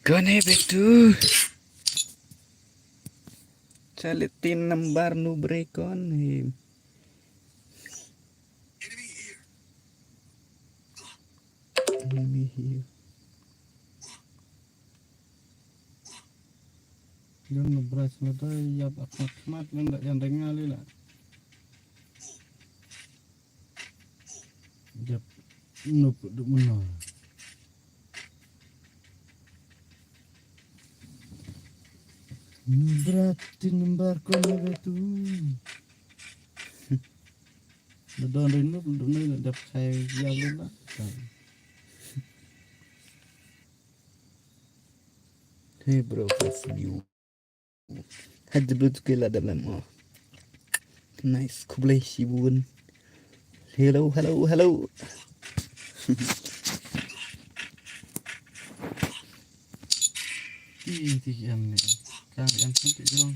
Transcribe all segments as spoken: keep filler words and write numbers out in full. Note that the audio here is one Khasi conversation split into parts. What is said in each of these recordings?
कौन है बेटू? चले तीन नंबर नूबरे कौन है? Enemy here. Yung nubras na to, yap ak matmat, yung da, yung da nga lila. Yap, nup, du muna. Nubrat, tin numbar ko na betu. Nadon rin mo, nadon rin, dap kay yalo na. Hey bro, what's new? Had the blue to kill at the lemon. Nice, khublei shibun. Hello, hello, hello. Ti ti em ni. Ka em ti ti jong.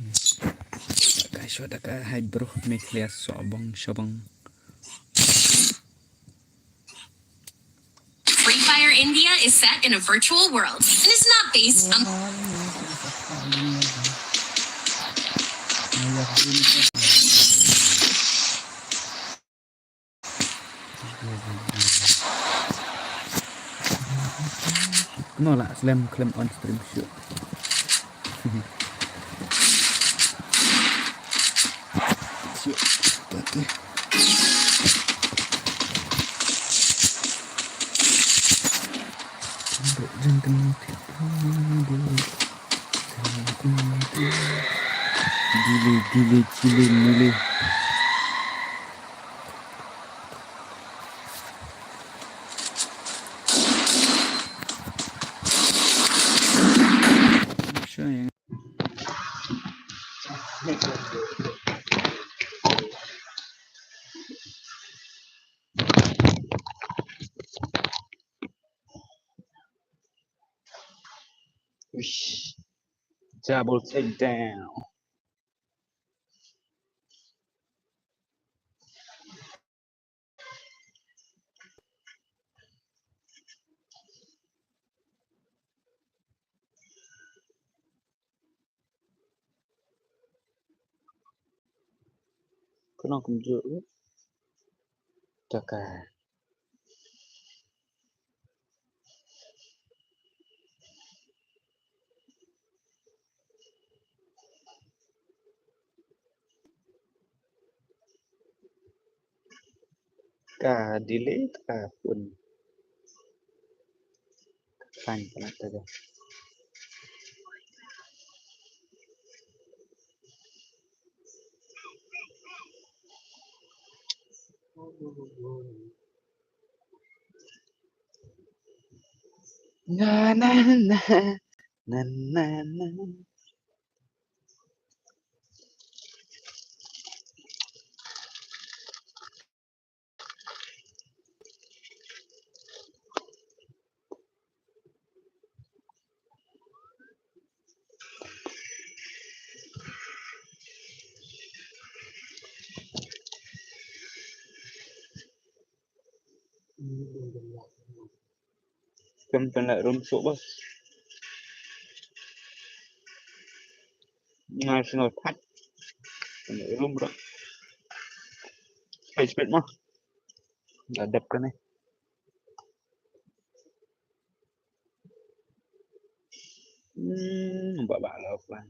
Ka shwa da ka hai bro, me khlia so bong shabong. Free Fire India is set in a virtual world and is not based on No la slem klem on stream shu. Shu. Tati. Dok jang kena tipu. Dili, dili, dili, dili. Double takedown. Kano kumjuh. Taka. Ka delete ka pun. Kan pala taga. Na, na, na. Na, na, na. Kem pynleh room shuh bos. Ngai sngewthuh. Pynleh room bro. Spit spit mo. Dah dep kane. Hmm, ba ba lo plan.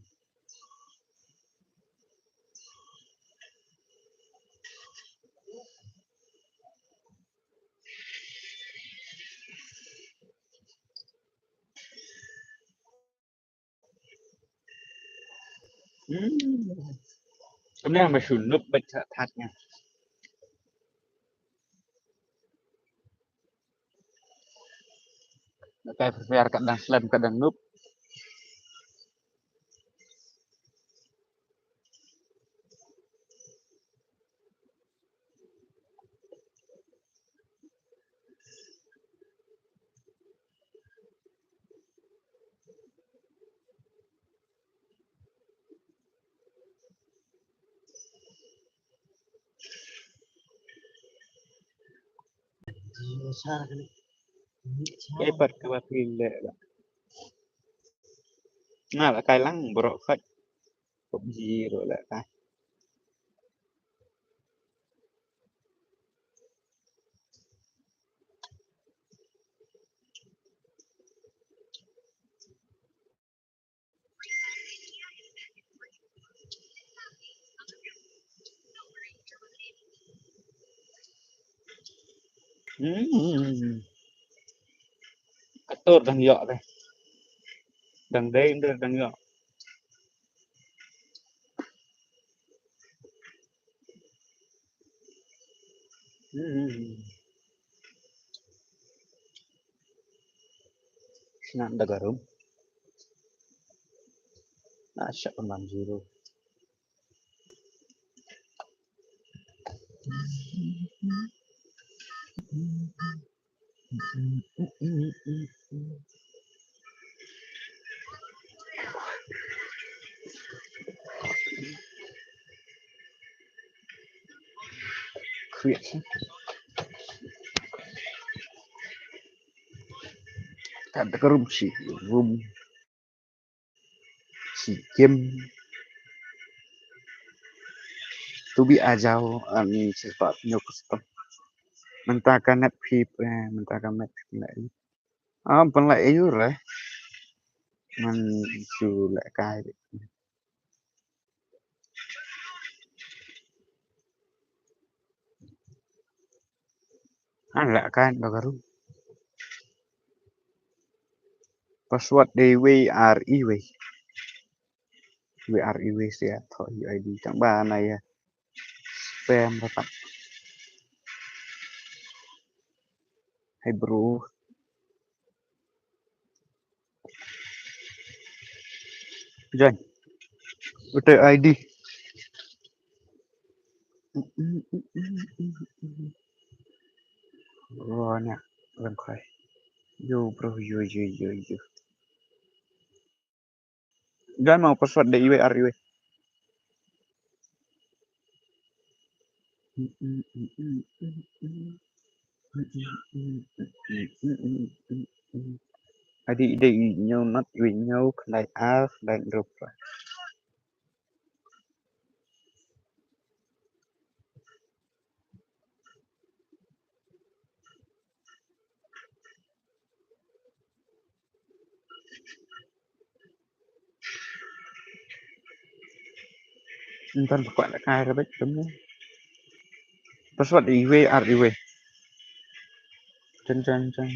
Hmm. Kane ma shu nup ba cha that nga. Ka prepare ka dang slem ka dang nup. Ka pat kaba phi leh ba. Nga la kai lang baroh khoit. Pop G ruh la kai. Hmm. Atur dang ïoh deh. Dang dei, dang ïoh. Hmm. Sna da ka room. Na shah pynban zero. Create. Tad ka room shi room. Shi game. Tu bi a jaw ani shi pa nyo custom. Mynta ka net phi, eh, mynta ka net phi na i. Ah, pynlait ayu re. Man su leh kai. Han leh kai ba ka room. Password dei wei ar i wei. Wei ar i wei sia thoh i I D tang ba na ïa spam ba pat. Hey bro. Join. Ute I D. Ro nya lem khai. Yo bro, yo, yo, yo, yo. Join ma password dei i wei ar i wei. Adi dei i wei hynñiew not i wei hynñiew khyndai ar khyndai hynriew. Ntan ba kwah leh kai rabbit tum ne. Password i wei ar i wei. Jan jan jan.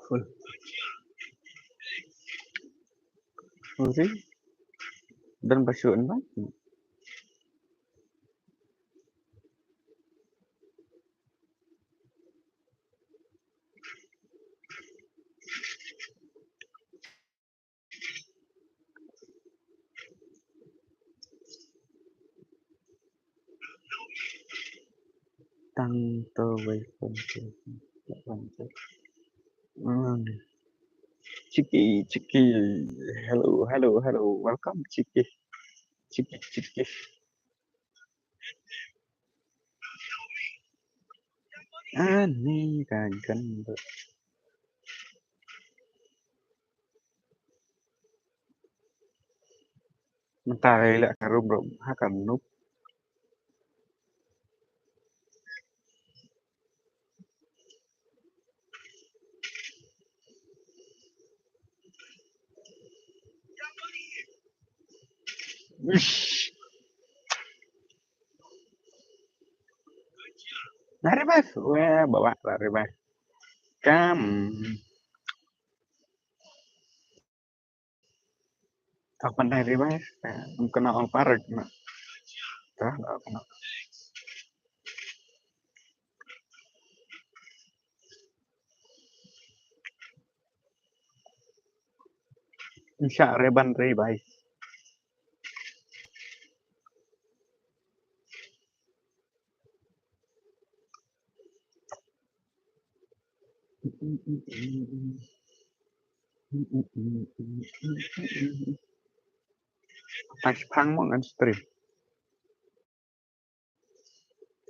Full. Sorry. Dan ba shu invite. Tang to wei pun tu. Hmm. Chiki, Chiki. Hello, hello, hello. Welcome, Chiki. Chiki, Chiki. Ani ka gan. Mynta ka ïaleh ka room room ha ka noob. Ish. Na revive. Weh, bawa la revive. Kam. Tak pandai revive. Eh, mungkin nak parek nak. Dah, dah kena. Insya reban revive. Pas pang mo ngan stream.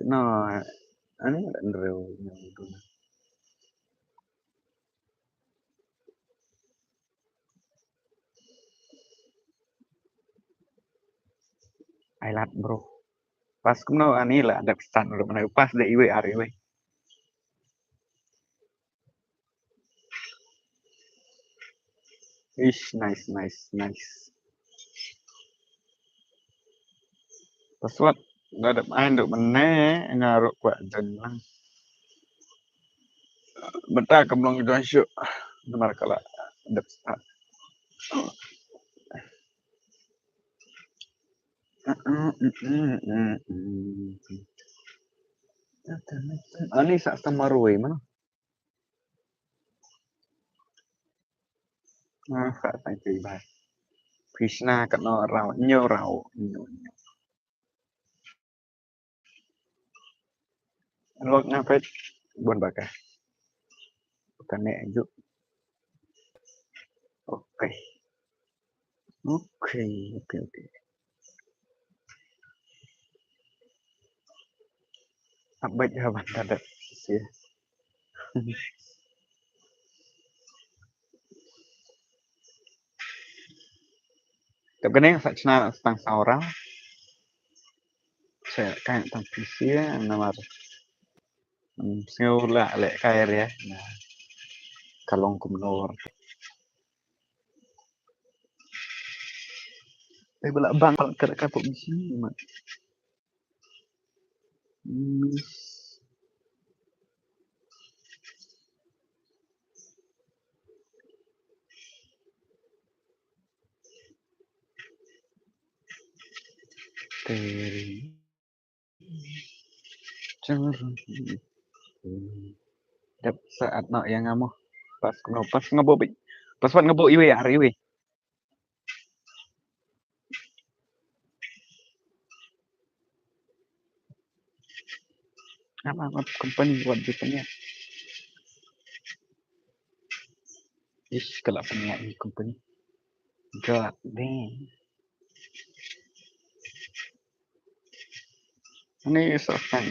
No, ani ran reu. Ai lad bro. Pas kumno ani la dep start ruh, mana pas da iwei ar iwei. Ish, nice, nice, nice. Password da dep ai ndu mene nga ruh kwah join lang. Beta kam long join shuh. Namar ka la dep start. Ani sa sa marwei mana. Ah, sa sa kai bai. Krishna katno rau, nyo rau, nyo, nyo. Lok nga pet bun baka. Bukan ne ajuk. Okay. Okay, okay, okay. Update ha ban ta dep sisi. Tep kane sa chna tang saura. Sa ka tang pisi namar. Hmm, sngew la le ka area na ka long kumno. Ai bala bang bang ka ka pop misi ma. Miss. Teri. Dep saat no yang amo. Pas no pas ngabo bi. Pas pat ngabo iwe ar iwe. Apa apa company buat di punya. Ish, kalau punya ini company. God damn. Ani sa tang.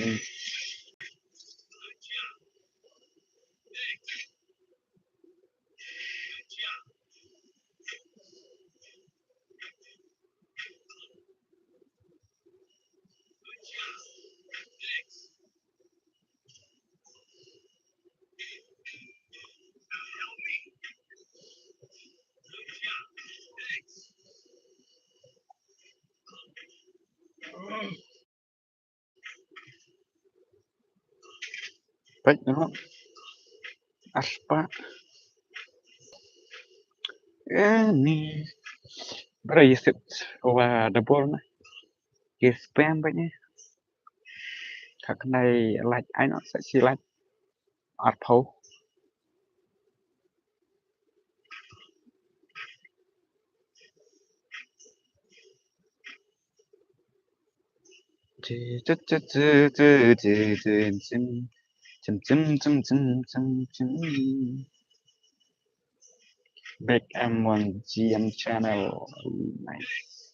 Peit noh. Aspa. Eh, ni. Bara yisip wa double na. Ye spam peit ni. Ka khnai like ai noh sa shi like. Arphew. Big M one G M channel. Nice.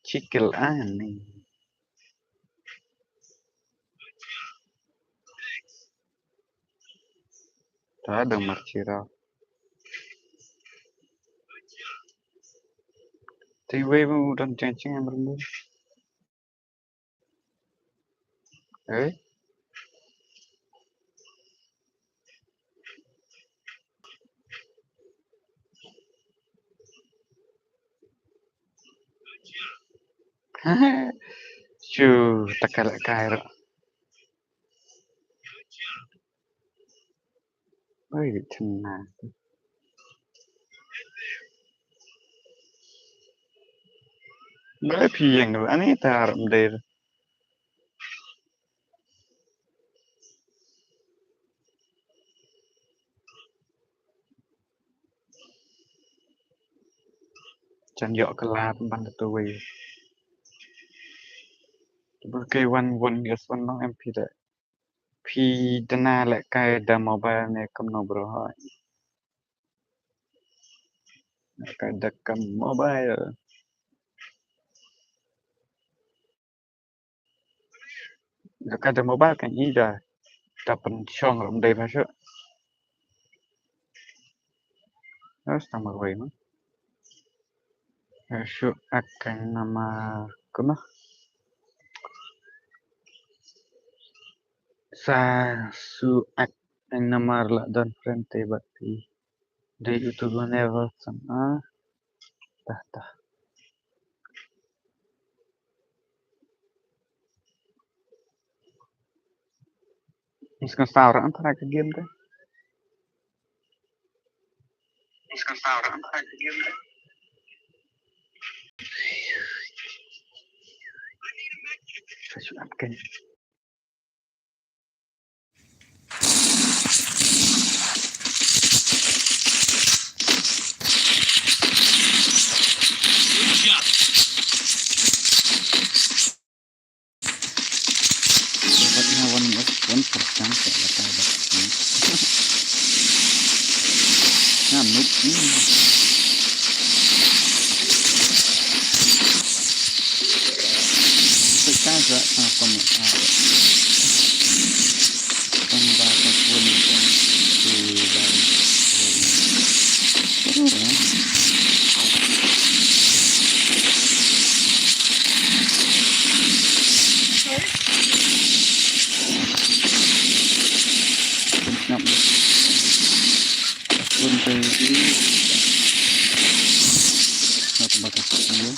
Chikil ani. Ta dang marchira. Ti wei bu dan cheng cheng amrmu. Eh? Shu, ta ka lehkai ruh. Oi, chynna. Ba phi ïeng ruh ani tar mder. Jan ïoh ka lad ban da tu wei. Ba kei wan wan gas wan nong M P da. Phi dana lehkai da mobile ne kumno bro hoi. Lehkai da ka mobile. Lehkai da mobile kan i da. Da pynshong rum dei ba shu. Terus tambah gue mah. Shu akan nama kumah. Sa su ak en namar la don friend te bad phi. Dei utu never sang ah. Tah tah. Is kan star an tara ka game te. Is kan star an tara ka game te. Sa su ak kan. Dapat na one, one percent tak dapat. Na mid ni. Pecah juga sama komentar. Tambah ataupun yang di bawah. Terus ya. Ngap. Pun kayu ini. Ngap bakas ini.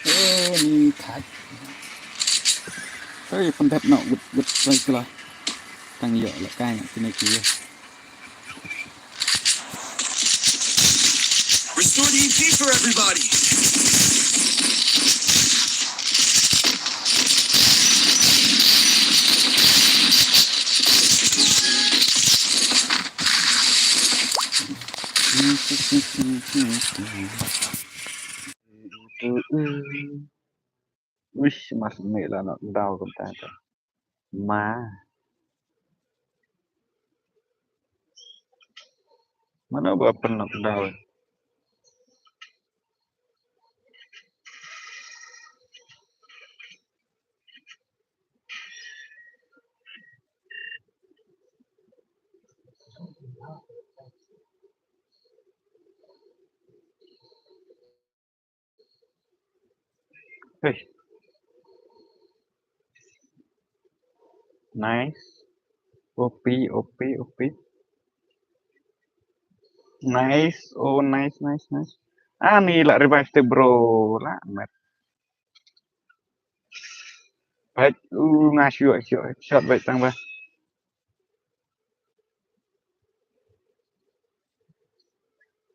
Oh, ni thait. Hei, pyndep noh, wut, wut, cycle. Tang ïoh lehkai nga kine ki. Restore the E P for everybody. Uish, mas mih la knockdown kumta te. Ma. Mano ba pyn knockdown? Hey. Nice. O P, O P, O P. Nice. Oh, nice, nice, nice. Ani la revive te bro. La met. Baik, uh, nga shu, shu, shot baik tang ba.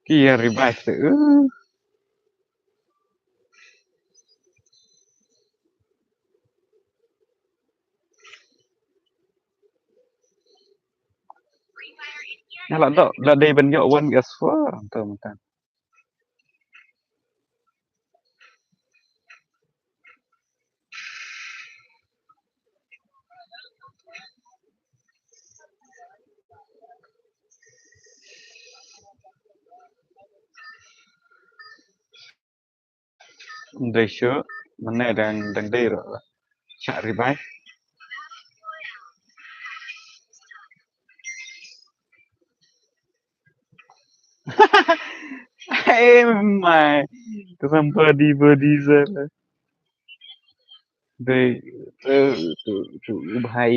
Ki ïa revive te. Uh. Nga la doh, la dei ban ïoh one gas four, to mynta. Dei shu, mynne dang, dang dei ruh. Shah revive. Em mai. Ka sam body, body sa. Dei, tu, tu, tu, u bhai.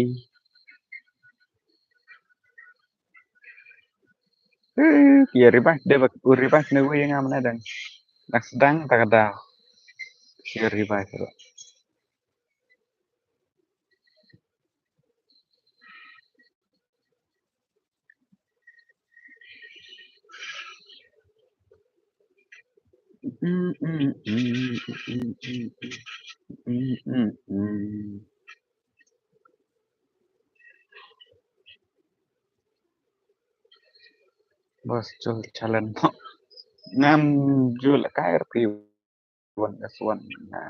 Eh, ki revive, dei ba u revive ne wei nga mana dang. Dang sdang ta ka daw. Ki revive ruh. Bos jol challenge mo. Ngam jol kai ruh phi. One S one na,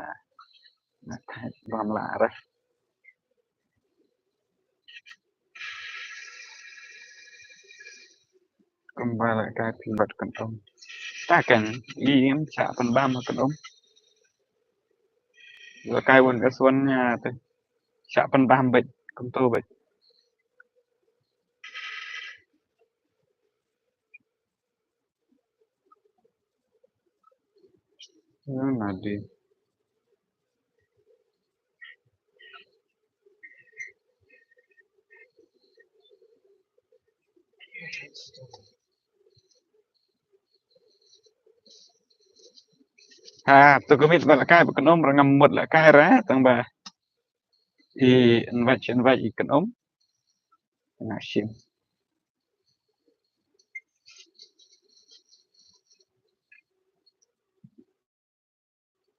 na thait bam la re. Kumba la kai phi bad kan um. Ta kan i em sa pan bam kan um. La kai one S one na te. Sa pan bam bad kumto bad. Nadi. Ha, tu kumit ba la kai ba kan um rangam mut la kai ra tang ba. I invite invite i kan um. Nga shim.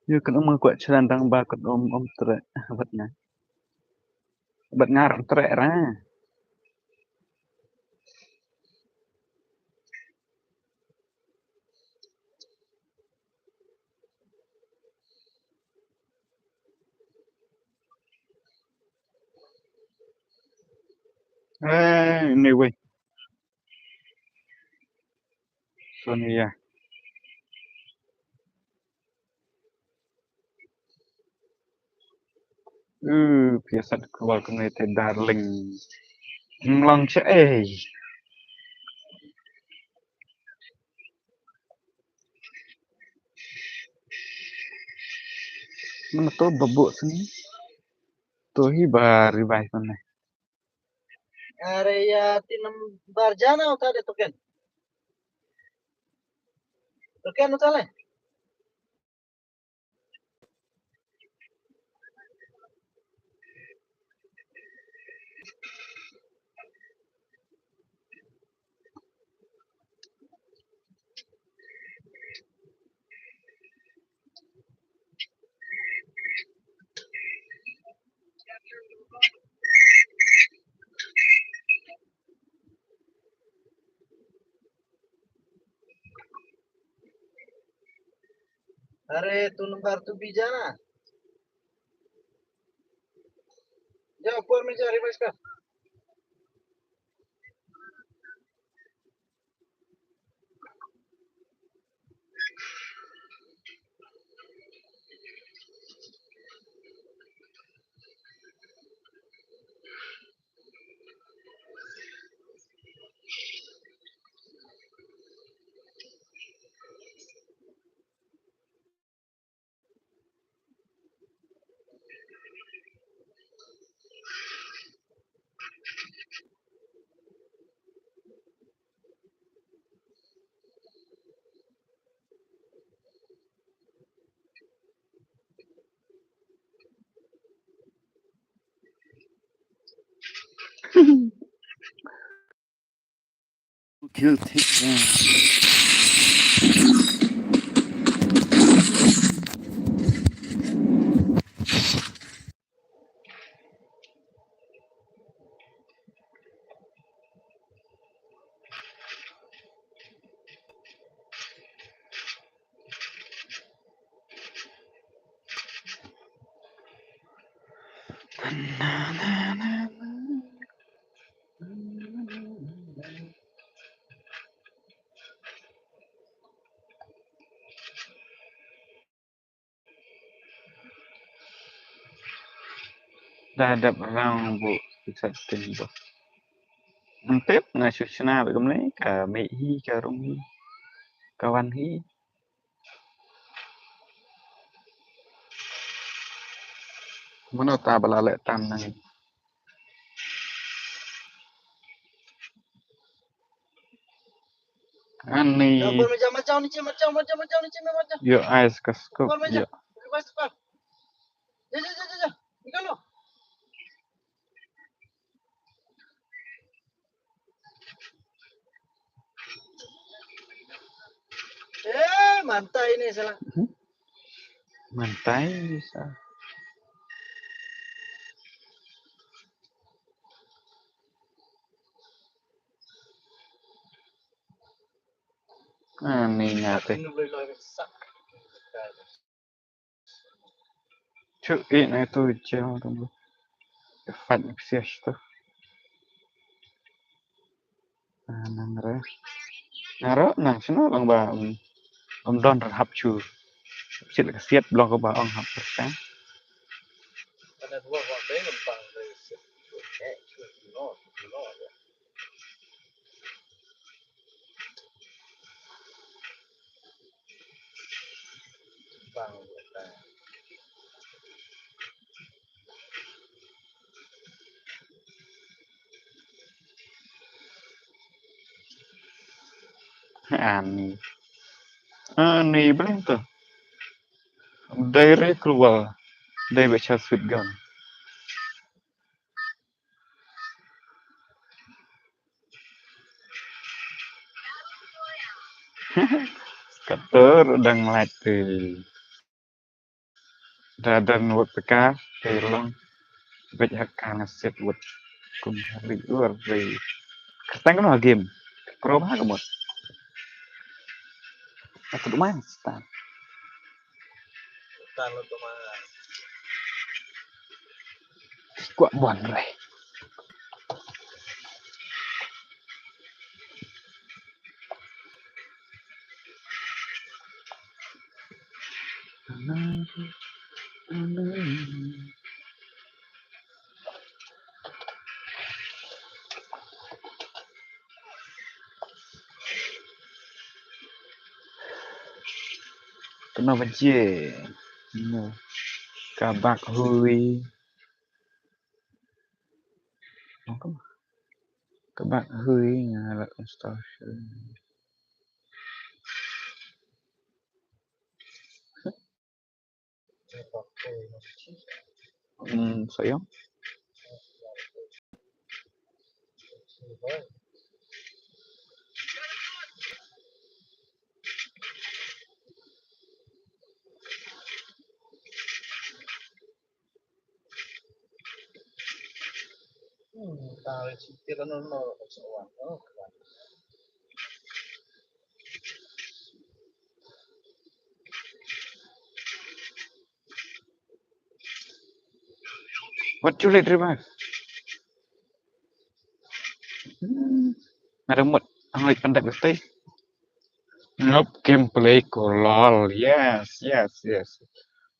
Ïa kan um nga kwah chlan dang ba kan um um treh bad nga. Bad nga ram treh ra. Eh, anyway. Sonia. Uh, phi sat kwal kumne te darling. Mlong che ei. Mana to babu sini. To hi ba revive mana. Are ya tin number jana uta de token. Token uta le. Are tu number tu bija na. Ja, ऊपर में जा, revise कर. Kill thik. Da dep rang bu setting bu. Ntip nga shu shna bad kumne ka mih hi ka rung hi ka wan hi. Mano ta ba la leh tam nang. Ani. Bar macam, macam ni, macam, macam, macam ni, macam, macam. Yo, ais ka scoop. Bar macam. Yo. Lepas tu, Bar. Ja, ja, ja, ja, ja. Ikan lo. Eh, mantai ni salah. Hmm? Mantai sa. Ah, ni ngate. Chu i na tu jel tu. Fat sias tu. Ah, nang re. Nang re, nang sino lang ba, um, um don ran hap chu. Siat ka siat blong ka ba ong hap persen. Ani. Ani, bring tu. Dai re keluar. Dai baca sweet gun. Katur dang lati. Dadan wut peka, te long. Bej hak kan sit wut. Kum hari ur ri. Katang kena game. Pro ba kemut. Aku tu main stan. Stan lo tu main. Kuat buan re. Kena benci. Kena. Kabak hui. Kabak hui nga la install. Hmm, sayang. What you late revive? Hmm. Ada mut. Ang late pandai betul. Nope, gameplay ko lol. Yes, yes, yes.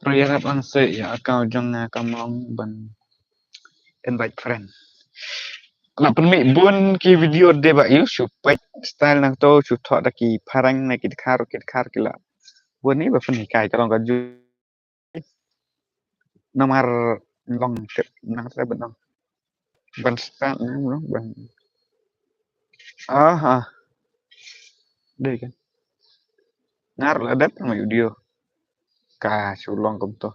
Pero ïarap lang seh ïa account jong nga kam long ban invite friend. La pynmih bun ki video de ba ïu shu peit style nangto shu thoh da ki phareng ne ki dkhar ki dkhar ki la. Bun ni ba pynhikai ka long ka ju. Namar long tip nang tre ban long. Ban start nang long ban. Aha. Dei kan. Ngar la dep nang video. Ka shu long kumto.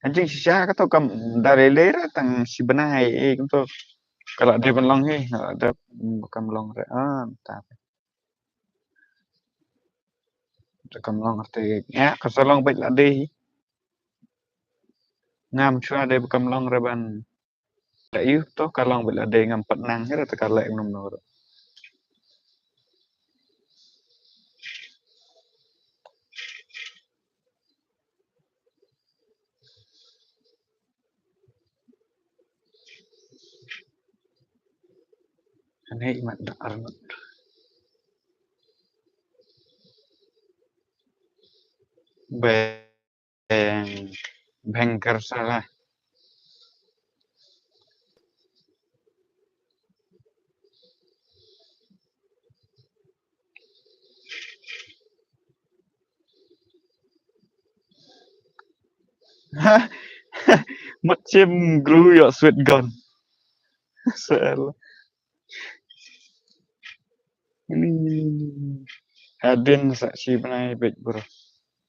Anjing shisha ka to kam da lei lei ra tang shi bnai eh kumto. Ka la dep ban long hi, ka la dep kam long re. Ah, ta. Te kam long te. Ya, ka sa long bad la dei. Ngam shuwa dei ba kam long re ban. La ïu to ka long bad la dei ngam pat nang hi re te ka leh ngam nong re. Ane imat da arngut. Beng, beng kersala. Mut shim gru ïoh sweet gun. Sel. Ini. Hadien sa shi bnai beit bro.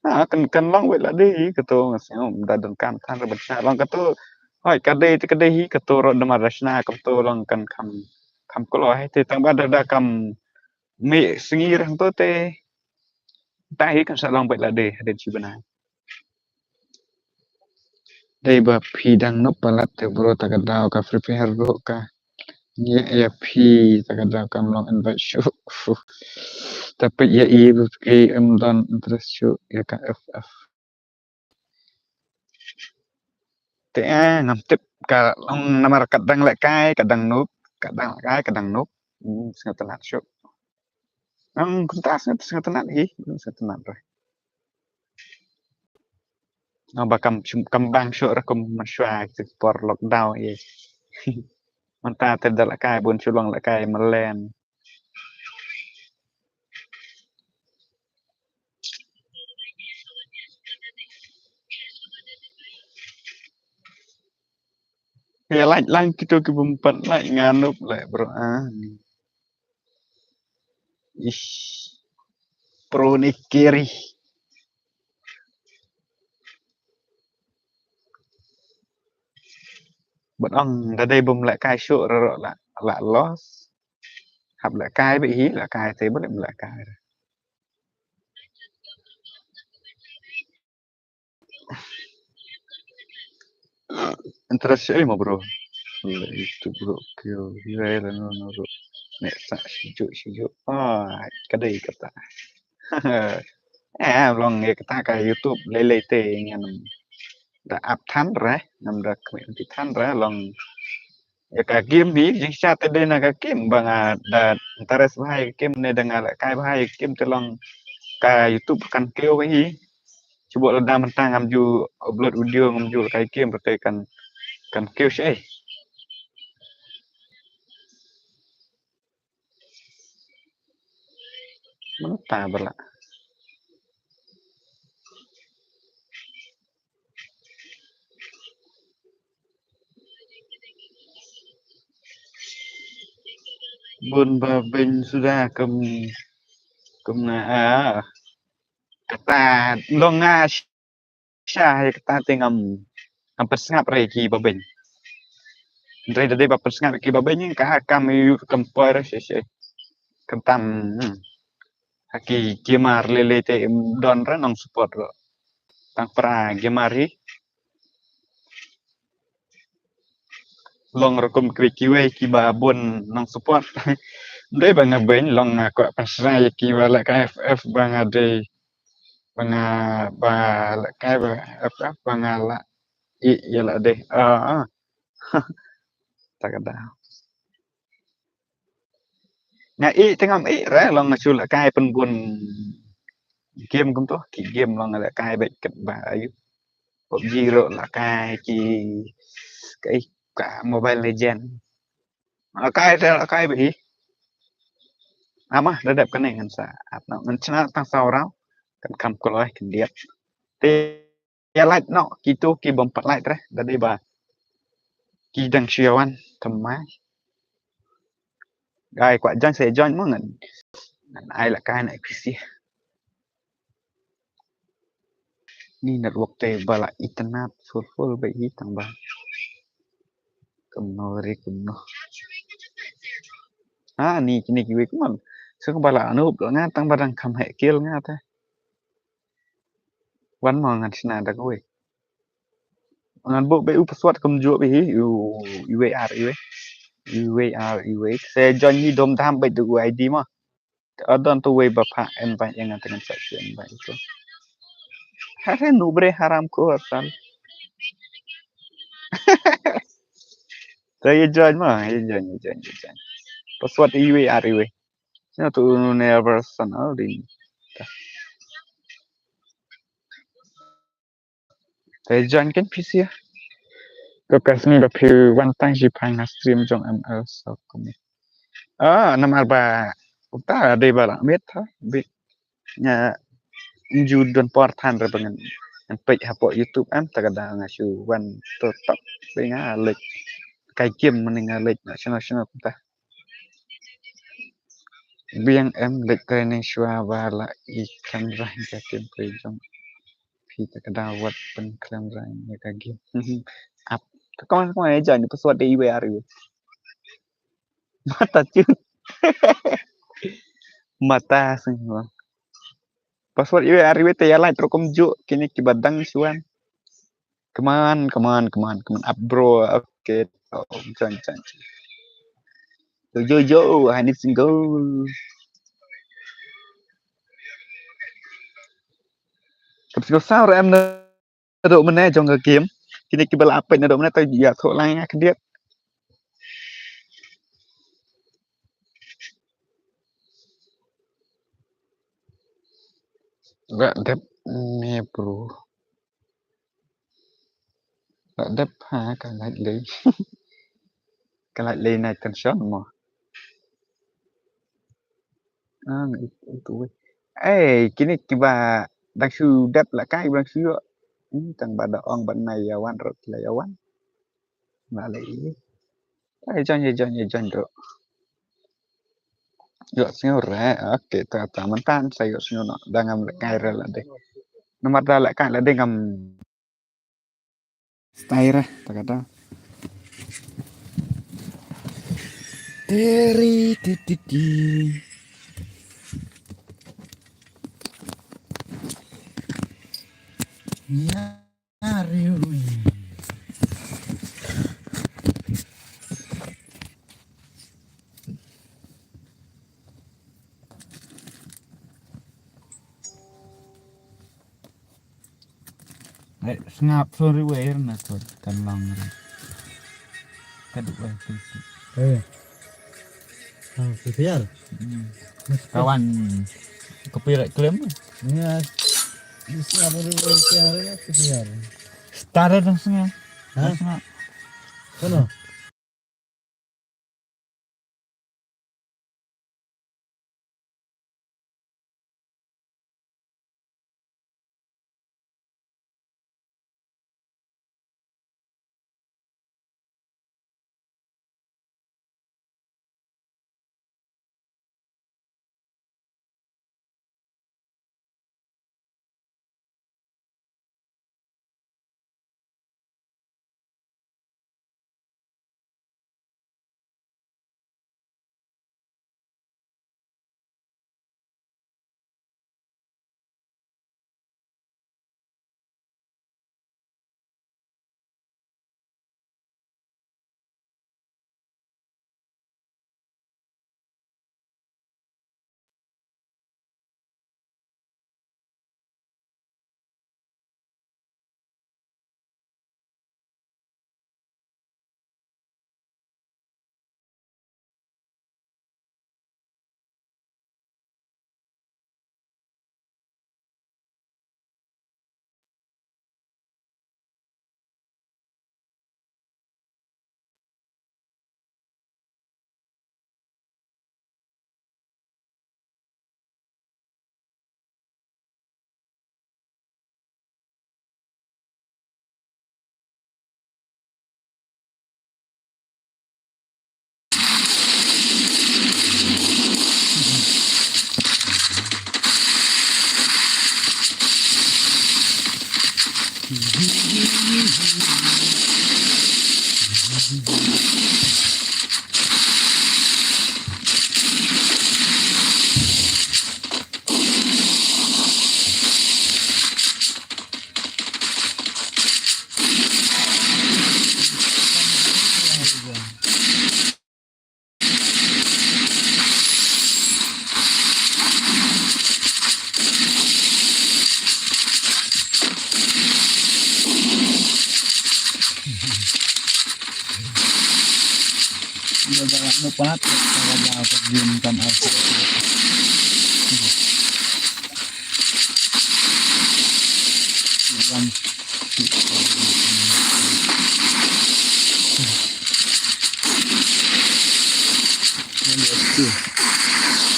Ha, kan, kan long wei la dei kato ngasngaw da don kam than ra ban shna long kato. Hoi, ka dei te ka dei hi kato ro da mar da shna kato long kan kham, kham kloi te tang ba da, da kam mih sngi rang to te. Ta hi kan sa long beit la dei hadien shi bnai. Dei ba phi dang nop palat te bro, ta ka daw ka Free Fire bro ka ngi ïa phi, ta ka daw kam long invite shuh. Ta peit ïa i bro ki em don interest shuh ïa ka F F. Te eh, ngam tip ka long namar ka dang lehkai, ka dang nop, ka dang lehkai, ka dang nop. Hmm, sngewtynnat shuh. Ang kumta sngewtynnat hi, sngewtynnat re. Nga ba kam, kam bang shuh re kum mynshuwa ki por lockdown hi. Mynta te da lehkai bun shu long lehkai malen. Ya, like, like kito ki bym pat like nga nop leh bro ah. Ish. Pro ni kiri. Bad ong da dei bym lehkai shuh rero la, la loss. Hap lehkai beit hi, lehkai te bym lehkai. Interest eh mo bro. YouTube bro kyo. Ira ira no no bro. Ne sa sijuk sijuk. Ah, kadai kata. Eh, long ïa kata ka YouTube lei lei te ngan da ap than re, ngam da kmen ti than re long ïa ka game hi, jingshisha te dei na ka game ba nga da interest bha ïa ka game ne da nga lehkai bha ïa ka game te long ka YouTube kan kiew bha hi. Shu bok lada mynta ngam ju upload video ngam ju lehkai game te kan, kan kiew shi. Mynta ba lah. Bun ba beiñ suda kum, kum nga ah. Kata long nga sha ïa kata te ngam, ngam pynsngap re ki ba beiñ. Hynrei da dei ba pynsngap ki ba beiñ ka kam ïa u kam por shi shi. Kam tam, hmm. Ha ki gamer lei lei te im don re nong support ro. Tang para gamer hi. Long rukom kiwei kiwei kiba bun nong support. Dei ba nga beiñ long nga kwah pynsngew ïa kiba lehkai F F ba nga dei ba nga ba lehkai ba F F ba nga la ïa la dei. Ah, ah. Ta ka daw. Nga ï te ngam ï re long nga shu lehkai pynbun game kumto ki game long nga lehkai beit kat ba ayu. PUBG ruh lehkai ki ka ï ka Mobile Legend. Lehkai te lehkai beit hi. Ama da dep kane ngan sa ap na ngan shna tang saw raw kan kham kloi khyndiat. Te ïa like noh kito ki bym pat like re da dei ba ki dang shu ïa wan thymmai. Ai kwah join sa join mo ngan, ngan ai lehkai na P C. Ni network te ba la internet full full ba hi tang ba. Kumno re kumno. Ah, ni kine kiwei kumno. Sngewbha la anup nga tang ba dang kham heh kiel nga te. Wan mo ngan shna da kawei. Ngan buh beit u password kumjuh beit hi u iwei ar iwei. Iwei ar iwei. Sa join hi dom dam beit da u I D mo. Adon tu wei ba pha invite ïa nga te ngan sa shu invite tu. Hare nu bre haram ko asal. Te ïa join mo, ïa join, ïa join, ïa join. Password iwei ar iwei. Sngewthuh never san aldin. Te join kan P C. Ko ka sngi ba phi wan tang shi phang ha stream jong M L so kumi. Ah, namar ba uta dei ba la miet ha bi. Nga nju don por than re ba ngan Peit hapoh YouTube em, ta ka daw nga shu wan to top. Be nga leit kai game mane nga leit na channel channel kumta. Biang em leit training shuwa ba la i khlem rah ka game peit jong phi ta ka daw wat pyn khlem rah ïa ka game. Ap. Ka kong kong ai jan password dei iwei ar iwei. Mata cut. Mata sing. Password iwei ar iwei te ïa lai trokom juk kine kiba dang shuan. Come on, come on, come on, come on up bro. Okay. Oh, join, join, join. Yo, yo, yo, I need single. Kap single sound em na. Naduh mynne jong ka game. Kine kiba la peit naduh mynne te ïathuh lang ïa ka diet. La dep ne bro. La dep ha ka lait lei. Ka lait lei na tension mo. Ah, itu, itu. Eh, kine kiba dang shu dep la kai bang shu yo. Hmm, tang ba da ong ban nai ïa wan rot la ïa wan. Ba le i. Ai join, ai join, ai join ro. Yo sngew re. Okay, ta ta man tan sa yo sngew no. Da ngam le kai re la de. Namar da le kai la de ngam Style re, ta kata. Teri ti ti ti. Ya, riu. Eh, sngap sorry wer na kor kan long re. Ka duk wer tu tu. Eh. Ah, P P R. Hmm. Kawan copyright claim. Ya. Sngap sorry wer tu re P P R. Star dong sngap. Hah? Sngap. Kono.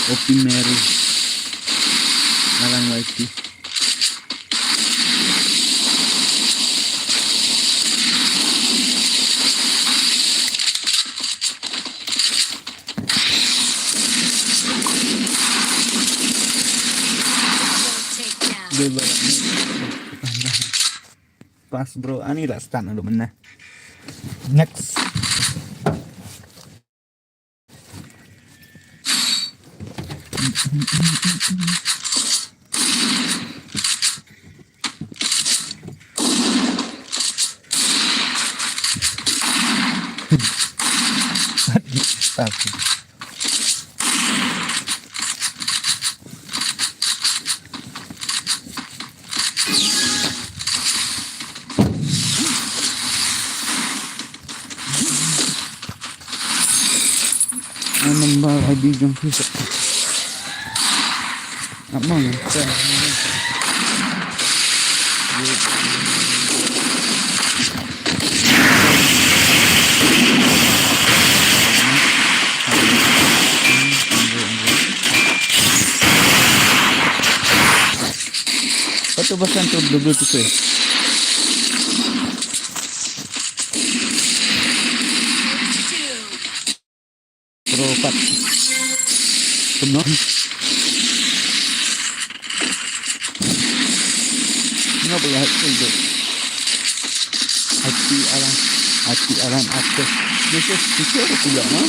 Open Mary. Alang Y T. Pas bro, ani la start na lu mana. Next. Number I D jong phi sa. Amang sa. Katu basan tu dulu tu tu. Pro pat. Kumno? Ngapa ya hasil tu? Hati alam, hati alam atas. Dia tu fikir pula, ha?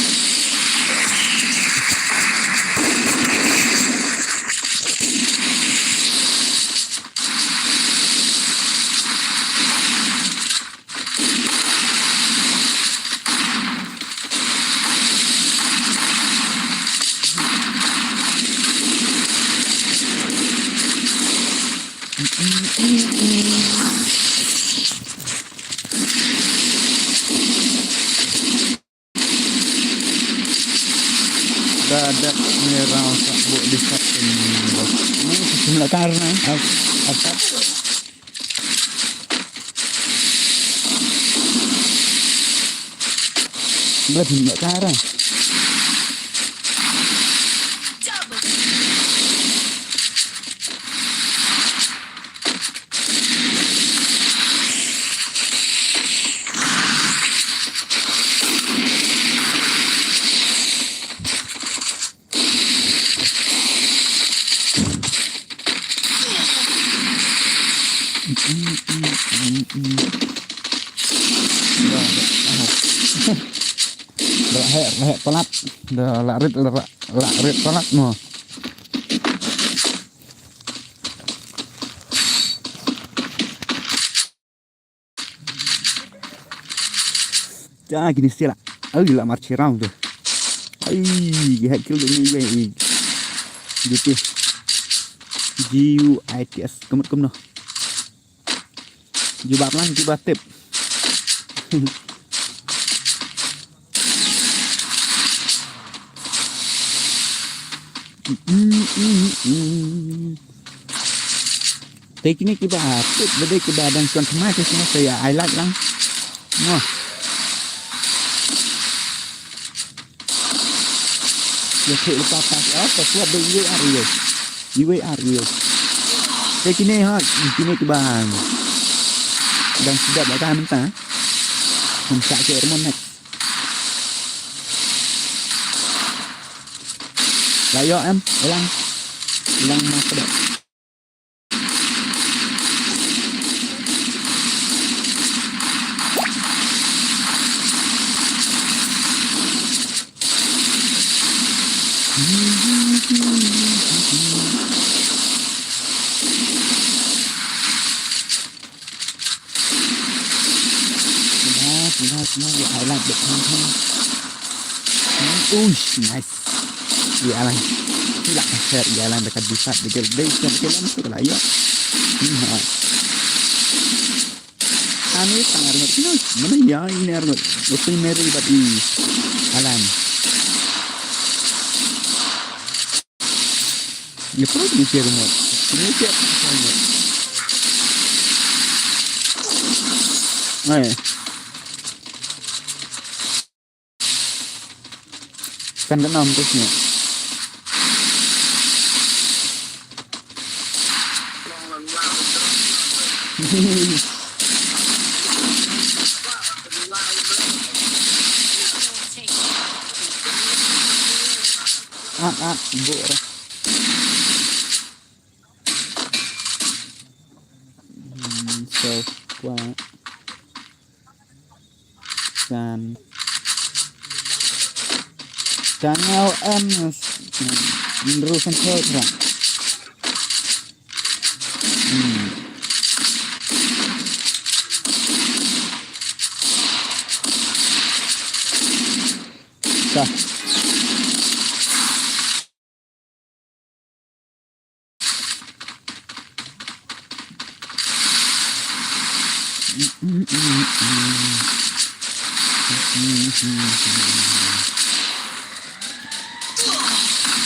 Da da ni rau sa bu di sa ni. Ni sum la karna. Ap ap. Bla sum la karna. Dah heh, heh palat. Dah la rit, la, la rit palat mo. Ja kini sila. Ai la marchi round tu. Ai, ki hack kill ni gue. G U I T S. G U I T S. Kumut kumno. Jubab lang, jubab tip. Te kine kiba tip, ba dei kiba dang shuwa thymmai te shuwa sa ïa highlight lang. Noh. Ïa thik lypa pass off, pass off, dei U A R U A. U A R U A. Te kine ha, kine kiba dang sdap la ka mynta. Mynta ke hormon next. La ïoh em, ilang. Ilang mas pada. Nice, nice, nice. I like the content. Uish, nice. Ïa lang. Ïa lang ka share, ïa lang da ka disat, da ka dei ka, da ka lang tu ka la ïa. Ni ha. Ani tang ar ngat kino. Mana ïa ini ar ngat. Utai Mary bat i. Alan. Ïa pro ni share mo. Ni share mo. Ai. Kan ka nam terus ni. Ah, ah, bu. Kwa. Kan. Kan ngau em. Nru kan thot ra. Hmm. Ka.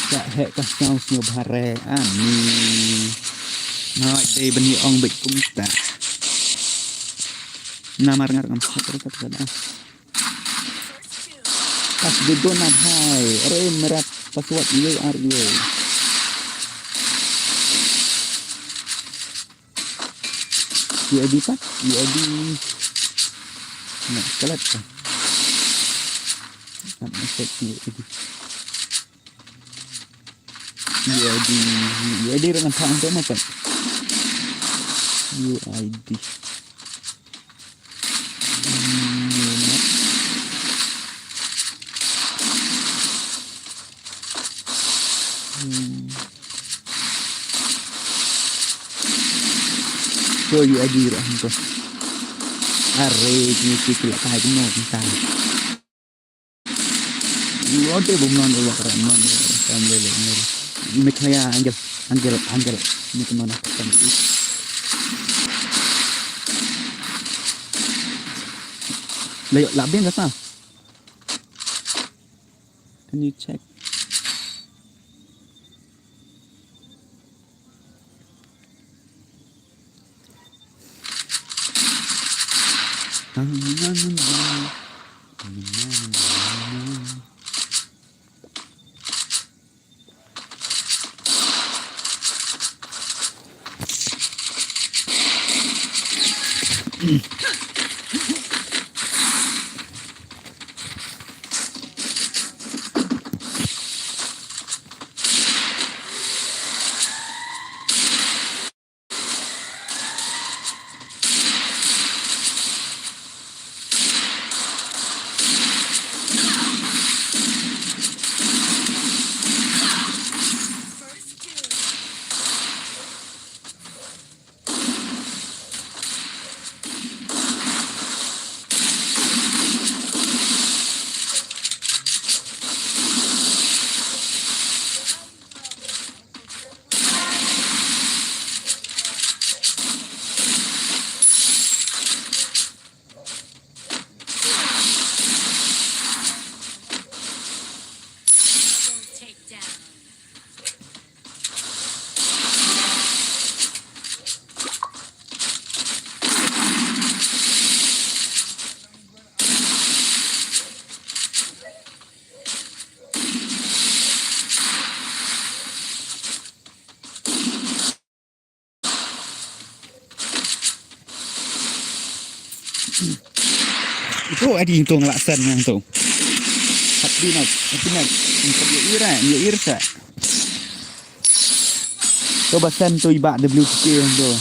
Ka heh ka sñiaw sñiaw bha re ani. Nga dei ban ïa ong beit kumta. Namar nga ngam sngewthuh ka, ka, ka, ah. Pas de dona hai, re merat pas wat ye ar ye. Ye di pat, ye di. Na, kalat ka. Nak masuk ye di. U I D, U I D ruh ngan thah hangto ma pat. U I D. Hmm, hmm. Ko U I D ruh hangto. Are, kini ki kila kai kino kita. Lo te bum non lo kra non. Tam le le. Meghalaya Angel, Angel, Angel. Ni kemana? Tam tu. Layo labin kata. Can you check? Itu adi itu ngelaksan yang tu. Happy night, happy night. Yang kau ira, yang ira sa. Coba san tu ibak W T K yang tu.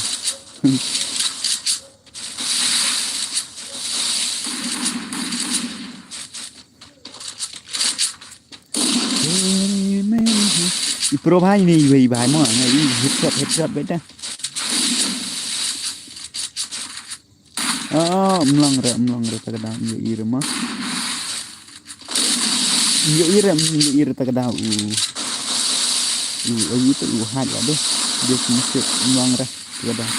I pro bha ini, i bha mo, i headshot, headshot beta. Oh, mlong re, mlong re ta ka dang, i, i re mo. I, i re, i, i re ta ka dang, u. U, u, itu, u, haj lah deh. Dia sini mlong re ta ka dang.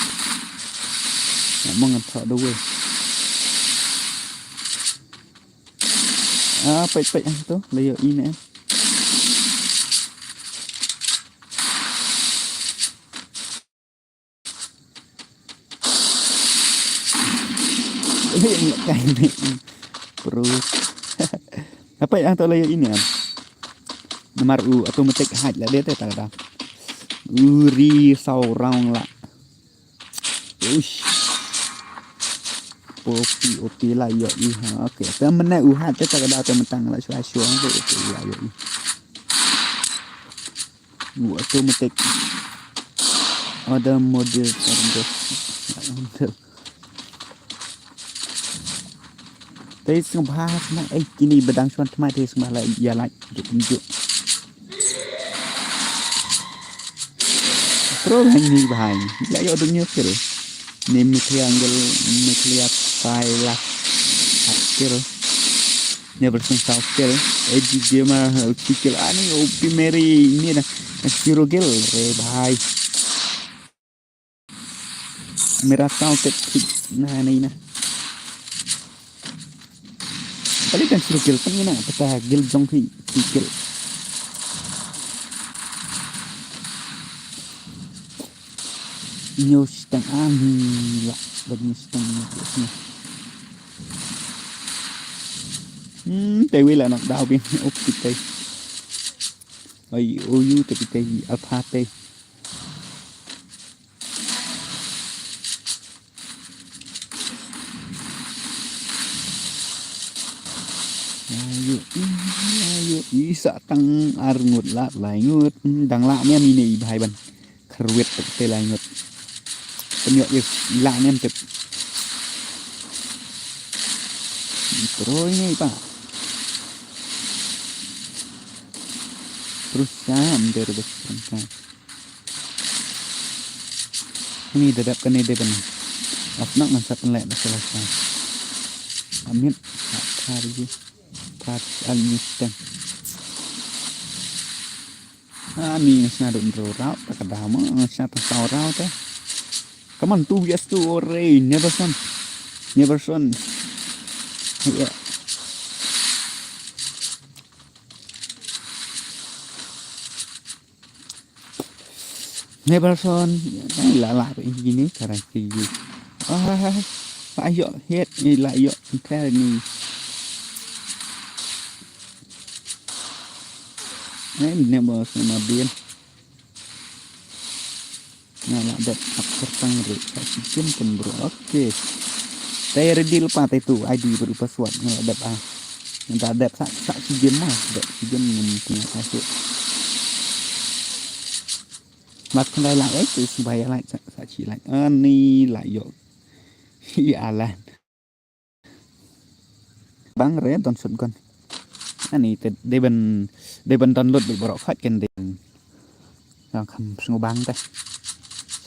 Nak mong thok dua. Ah, peit, peit, ah, tu, layo ine. Ini kai ni. Pro. Apa yang tu layo ine, ah? Namar u automatic haj lah dia tu, tak ada. Uri saurang lah. Uish. Opi, opi la ïohi ha. Okay. Te mynne u hat te ta ka daw te mynta la shwa shwa te opi la ïohi. U automatic. Order model order. Te sngewbha sngewbha, eh, kine ba dang shuwa thymmai te sngewbha la ïa like, jop jop. Pro lain ni bhai. La ïoh dum ñu kill. Ni Mikliangle, Miklia Paila. Kill. Never song south kill. Edgy Gamer, kill. Ani O P Mary, ni na. Zero kill, re bhai. Mera saw tet thik na nei na. Pali kan suruh gel pang ina pata gel jong ki gel. Nyo stang ani la bad nyo stang ni. Hmm, te wei la nak daw bin. Ok, te. Ai, oyu te te alpha te. Ayo, ayo, isa tang ar ngut la, lai ngut. Hmm, dang la miam ine i bhai ban. Kharwit te lai ngut. Penyo i la miam tep. Terus ini pa. Terus sam dari bas perangkat. Ni da dep kane de ban. Ap nak ngan sa pynleh na salah sa. Amit. Thar ji. Thar al nyusteng. Ani ngan sa dun ro rau. Tak ada ma ngan sa ta sau rau te. Come on, two vs two, ore, Neverson. Neverson. Ya. Neverson. Ai, la la ini karai kiri. Ah, la yok head ni, la yok entel ni. Ai, Neverson mabien. Nga la dep ap kertang re sa si game kan bro. Okay. Te ready lepas te tu I D baru password nga la dep ah. Nga la dep sa sa si game mah dep si game ngam punya password. Mat kendai la eh tu sebaya la sa sa si la. Ani la yok. Hi alah. Bang re don shotgun. Ani te dei ban dei ban download bad baroh khoit kan dei. Nga kham sngewbang te.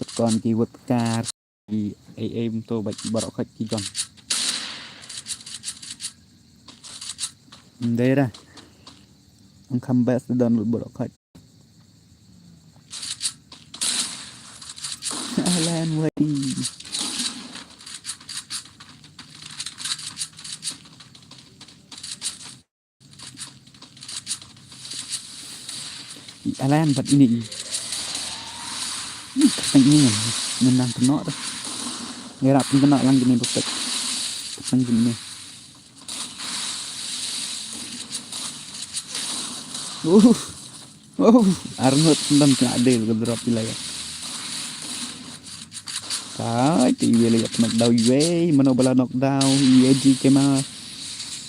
Shotgun ki wet kar ki A M to bad baroh khoit ki don. Dei ra. Nga kham best download baroh khoit. Alan Wadi. Alan bad ini i. Ih, kata ini ngan ngan nang kena dah. Ngerap pun kena lang gini butek. Kata gini. Uh. Oh, arngut sendam kena adil ke drop di layar. Tai ti iwe layar knock down iwe, mano bala knock down, iwe ji kema.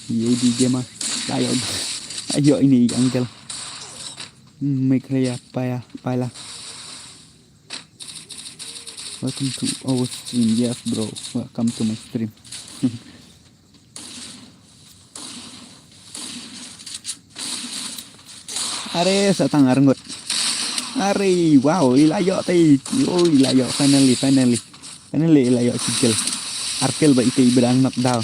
Iwe ji kema. Ayo. Ayo ini angkel. Make ya paya pala. Welcome to our stream. Yes, bro. Welcome to my stream. Are satang arngut. Are, wow, ila yok tai. Oh, ila yok finally, finally. Finally ila yok single. Arkel ba ite ibadang knock down.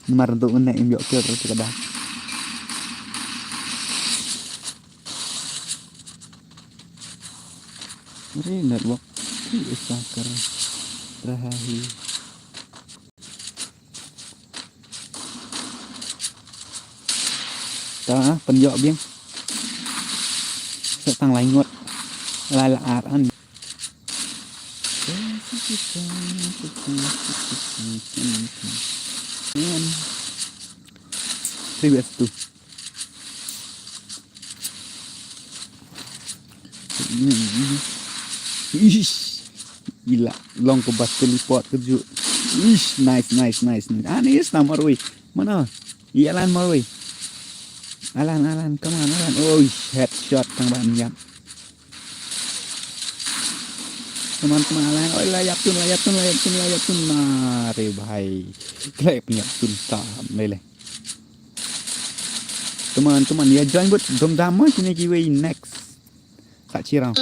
Namar untuk ngene im yok kill terus kada. Re network. Hi isa kar. Rahahi. Ta pynjok biang. Sa tang lai ngot. Lai la ar an. Previous two. Ish. Gila, long ko bas teleport ke ju. Ish, nice, nice, nice, nice. Ah, ni sna marui. Mana? Ialan marui. Alan, Alan, come on, Alan. Oh, headshot tang ban yap. Come on, come on, la, oi, la ïap tun, la ïap tun, la ïap tun, la ïap tun. Mare bhai. Khlem ïap tun tam lei lei. Come on, come on, ïa join bud, dom dam ma kine kiwei next. Sa chi round.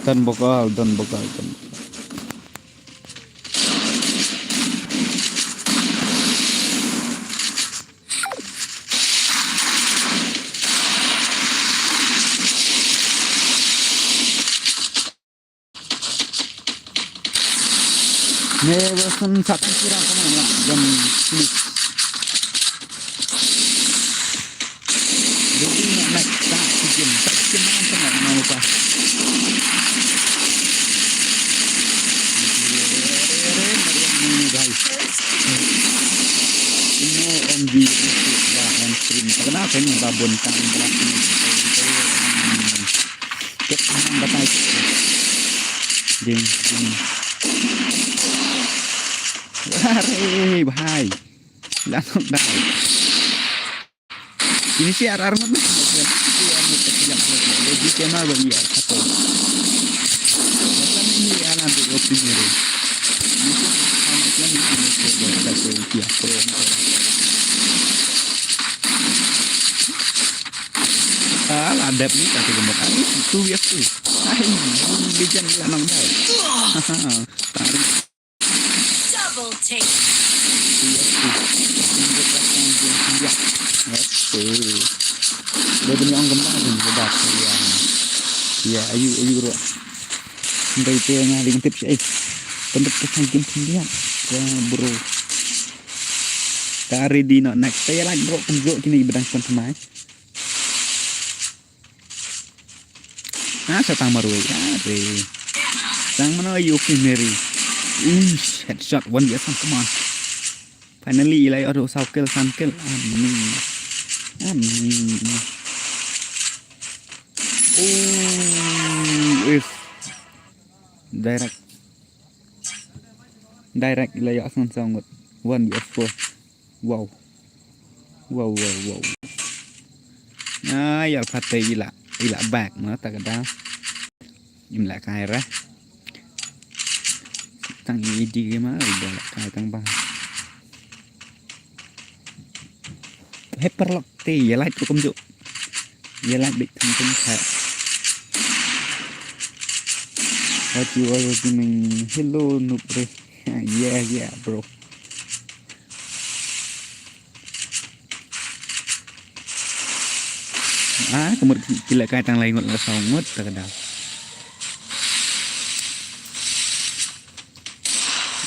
Don bokol, don bokol, don. Ne, Wilson, satu kurang kena lah, jam sini. Jadi, nak, nak, tak, bikin, tak, bikin, mana tengok, mau apa? Ini, guys. Ini, M V, itu, dah, on screen. Kenapa ini babon tang, belakang? Kita, kita, kita, kita, kita, kita, kita, kita, kita, kita, kita, kita, Are bhai. La knock down. Ini si ar ar mat na. Ini ar mat na. Ini ar mat na. Ini ar mat na. Ini ar mat na. Ini ar mat na. Ini ar mat na. Ah, la dep ni kata gemuk. Ai, tu biasa. Ai, legend la knock down. Tarik. Double take. Iya, iya. Dia punya orang gemuk ni, dia dah. Iya. Iya, ayu, ayu, bro. Ndai te nga ding tip si ai. Pendek ke sangkin dia. Ya, bro. Ka ready no next. Saya like, bro, kumjok kini bedang pun semai. Ah, sa tang marwei. Ah, re. Tang mano ïa u Queen Mary. Uish, headshot, one vs one, come on. Finally, ilai ado saw kill, san kill. Amin. Amin. Oh, is. Direct. Direct, ilai ïa san saw ngut. One vs four. Wow. Wow, wow, wow. Ah, ïa pha te ila, ila back ma ta ka da. Im la kai ra. Tang i di ke ma, ila la kai tang ba. Hyperlock te, ïa light ko kumjuk. Ïa light bit tang tang kha. What you are doing? Hello, noob re. Yeah, yeah, bro. Ah, ka mut ki la kai tang lai ngut la saw ngut ta ka daw.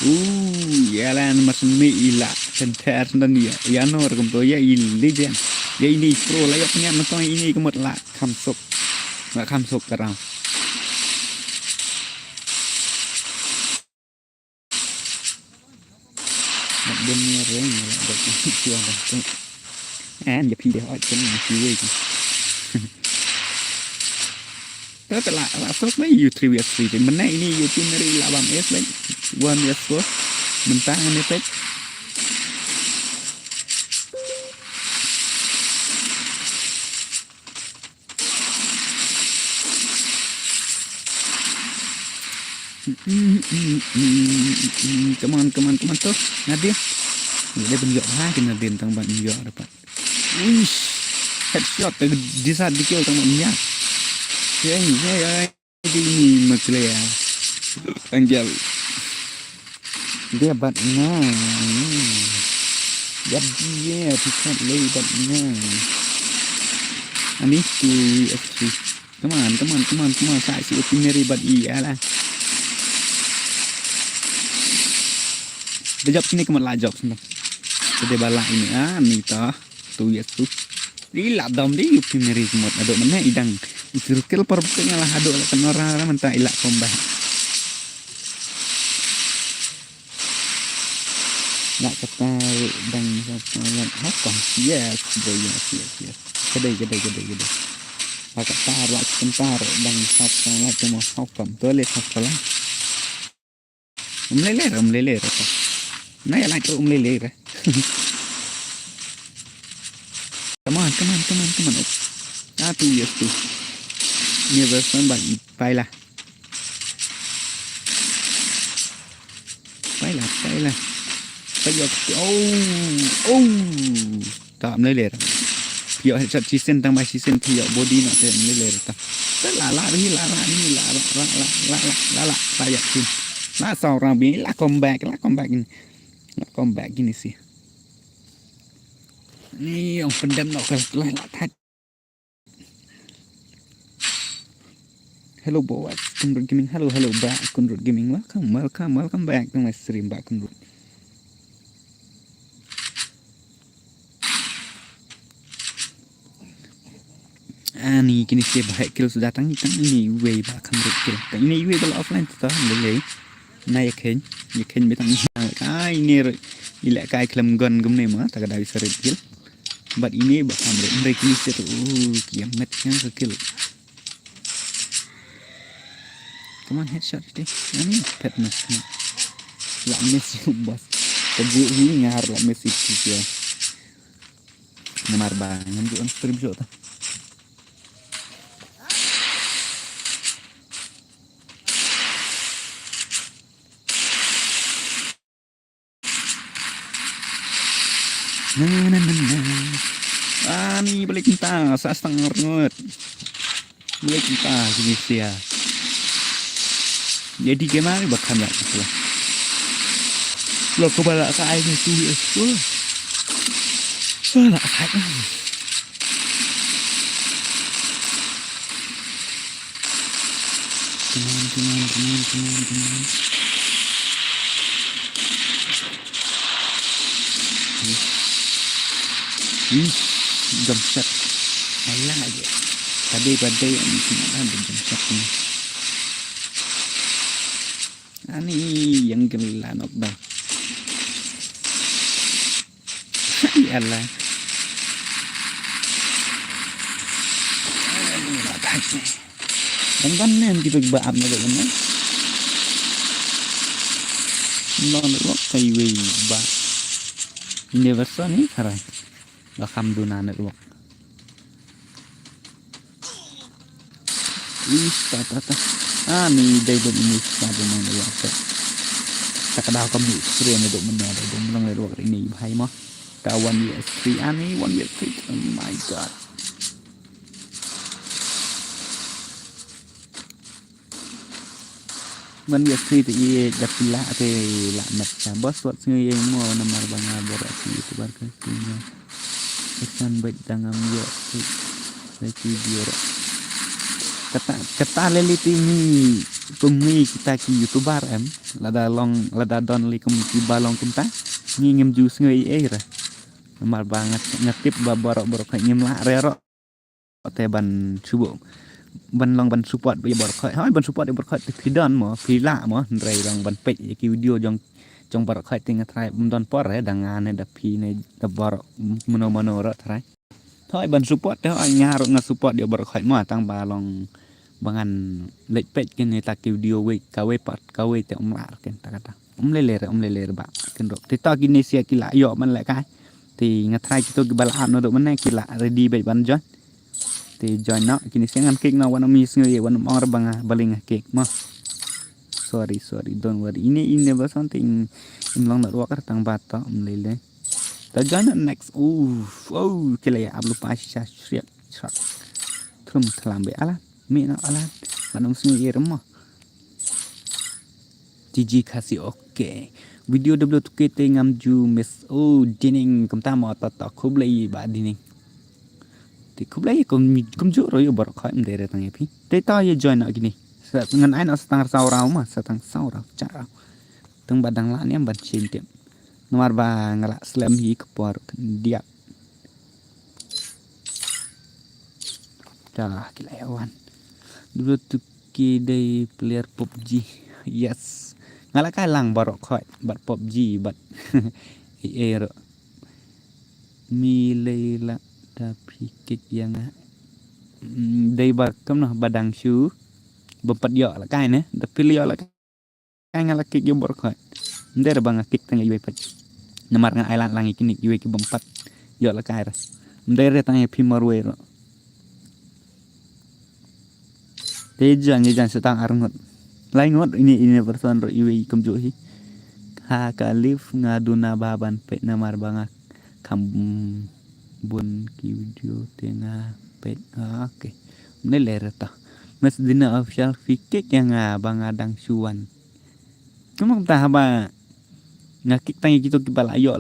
Uh, ïa la namar sni ila center sni ïa, ïa no rukom to ïa i legend. Ïa ini pro la ïa pynïap na tong ini ka mut la kham suk. La kham suk ka daw. Bad dum ïa reng, bad ïa reng. An ïa phi deh ot ken ïa phi wei. Ta ta la, la sok mai ïa u three vs three. Mynne ini ïa u team Mary la bam ace, like, one vs four. Mynta ngam ïa peit. Come on, come on, come on, to. Nadir. Ni dei ban ïoh ha ki Nadir tang ban ïoh dapat. Uish. Headshot, te disa dikil tang ban ïoh. Yai, yai, yai. Di ni ma clear. Angel. Dia bat na. Dia dia, pikat lei bat na. Ani tu S three. Come on, come on, come on, come on. Sa si uti Mary bat i ala. Dia jop sini, come on, la jop sini. Dia bala ini, ah, ni ta. Tu ya tu. Di la dom di U P Mary mut ado mana idang. Circle per bukan lah ado lah kena rara mentah ilak comeback. Nak kata dang satu lagi. How come? Yes, bro, yes, yes, yes. Kedai, kedai, kedai, kedai. Nak kata lah sebentar dang satu lagi cuma how come? Tulis how come lah. Umlele, umlele. Na ya lah tu umlele. Come on, come on, come on, come on. Up. Ah, tu, yes, tu. Ni version bang ipai lah. Pai lah, pai lah. Pai yok. Oh, oh. Ta mlele. Phi ïoh headshot shisien tang ba shisien phi ïoh body na te mlele ta. Ta la la ri la la ri la la la la la la la la yak sin. La saw rang bi la comeback la comeback in. La comeback ini sih. Ni yang pendem nak ke la la that. Hello boys, Kunrut Gaming. Hello, hello, ba Kunrut Gaming. Welcome, welcome, welcome back to my stream, ba Kunrut. Ani kini se ba kill sudah tang tang ini way ba Kunrut kill. Tang ini way ba offline tu tang lele. Na ya khen, ya khen betang ini. Ai ini ila kai klem gun gumne ma ta ka dawi sarit kill. But ini ba Kunrut. Mre kini se tu. Oh, kiam met yang ke kill. Come on, headshot ite. Ani pet mas kena. La miss you, boss. Ka ji hi ngar la miss you, ya. Namar ba ngam ju on stream show ta. Na, na, na, na. Ani balik entah, sa setengah rengut. Balik entah jenis dia. Jadi kemari bakam ya. Lo ko bala sa ai ni tu ya. Bala sa ai. Come on, come on, come on, come on, come on. Ih, jump shot. Alah aja. Tadi badai yang sini ada jump shot ni. Ani yang gila nok dah. Yalah. Ani lah tak ni. Dan kan ni kita ba am ni kan. Long ni wak kai wei ba. Ini versi ni sarai. Ba kam duna ni wak. Ih, ta ta ta. Ah, ni dai dum ini ta dum nang dai ta. Ta ka dau kam ni sri ni dum nang dai dum nang dai dum ini bhai ma. Ta one V three ani one V three. Oh my god. Man ïa kri te i da pila te la mat ka bos wat sngi ïa mo namar ba nga bor ati tu bar ka kri nga. Kesan bait da ngam ïoh tu. Da ki biar. Kata kata leli ti ngi kum ngi kita ki youtuber em. Lada long lada don li kum ki ba long kumta. Ngi ngim ju sngi ei ei ra. Namar ba ngat ngat tip ba borok borok ka ngim la re ro. Te ban subo ban long ban support ba ïa bor khoi. Hoi ban support ïa bor khoi te phi don mo phi lah mo hynrei long ban peit ïa ki video jong jong bor khoi te nga trai bym don por eh da nga ne da phi ne da bor mano mano ro trai. Hoi ban support te hoi nga ro nga support ïa bor khoi mo tang ba long ba ngan leit peit kin ïa ta ki video wei ka wei pat ka wei te um lah kin ta kata. Um lele re um lele re ba kin ro. Te ta ki ne sia ki lah ïoh man le kai. Te nga trai ki to ki ba lah ap no do man ne ki lah ready beit ban join. Te join noh kini siang ngan kik noh wan ym ïohsngew ïa wan ym ong re ba nga baling ha kik mo. Sorry sorry don't worry. Ini ini ba son te im long noh ruak re tang ba to ym lei lei. Ta join noh next. Uff oh ki la ïa ap lupa shisha shriak shrak. Thrum thlam be ala. Mi noh ala. Wan ym sngew ïa re mo. T G Khasi, okay. Video da blo tuke te ngam ju miss. Oh, dining kumta mo ta ta khublei ba dining. Te khublei kum kum ju ro ïa bor khoi mde re tang ïa phi. Te ta ïa join na kini. Sa ngan ai na sa tang saw raw ma sa tang saw raw cha raw. Tang ba dang la niam ban chin tip. Namar ba nga la slem hi ka por diak. Ta ki la ïa wan. Dulu tu ki dei player PUBG. Yes. Nga la kai lang baroh khoit bad PUBG bad E A ruh. Mi lei la da phi kick ïa nga. Mm, dei ba kumno ba dang shu bym pat ïoh la kai ne. Da phi la ïoh la kai nga la kick ïa baroh khoit. Ym dei re ba nga kick tang ïa iwei pat. Namar nga ai lad lang ïa kine iwei ki bym pat ïoh la kai re. Ym dei re tang ïa phi marwei ruh. Te jan ïa jan sa tang ar ngut. Lai ngut ini ini person ruh iwei kumjuh hi. Ha ka live nga duna ba ban peit namar ba nga kham bun ki video te nga peit. Ah, okay. Ym lei lei re ta. Mes dina official phi kick ïa nga ba nga dang shu wan. Kumno kumta haba nga kick tang ïa kito kiba la ïoh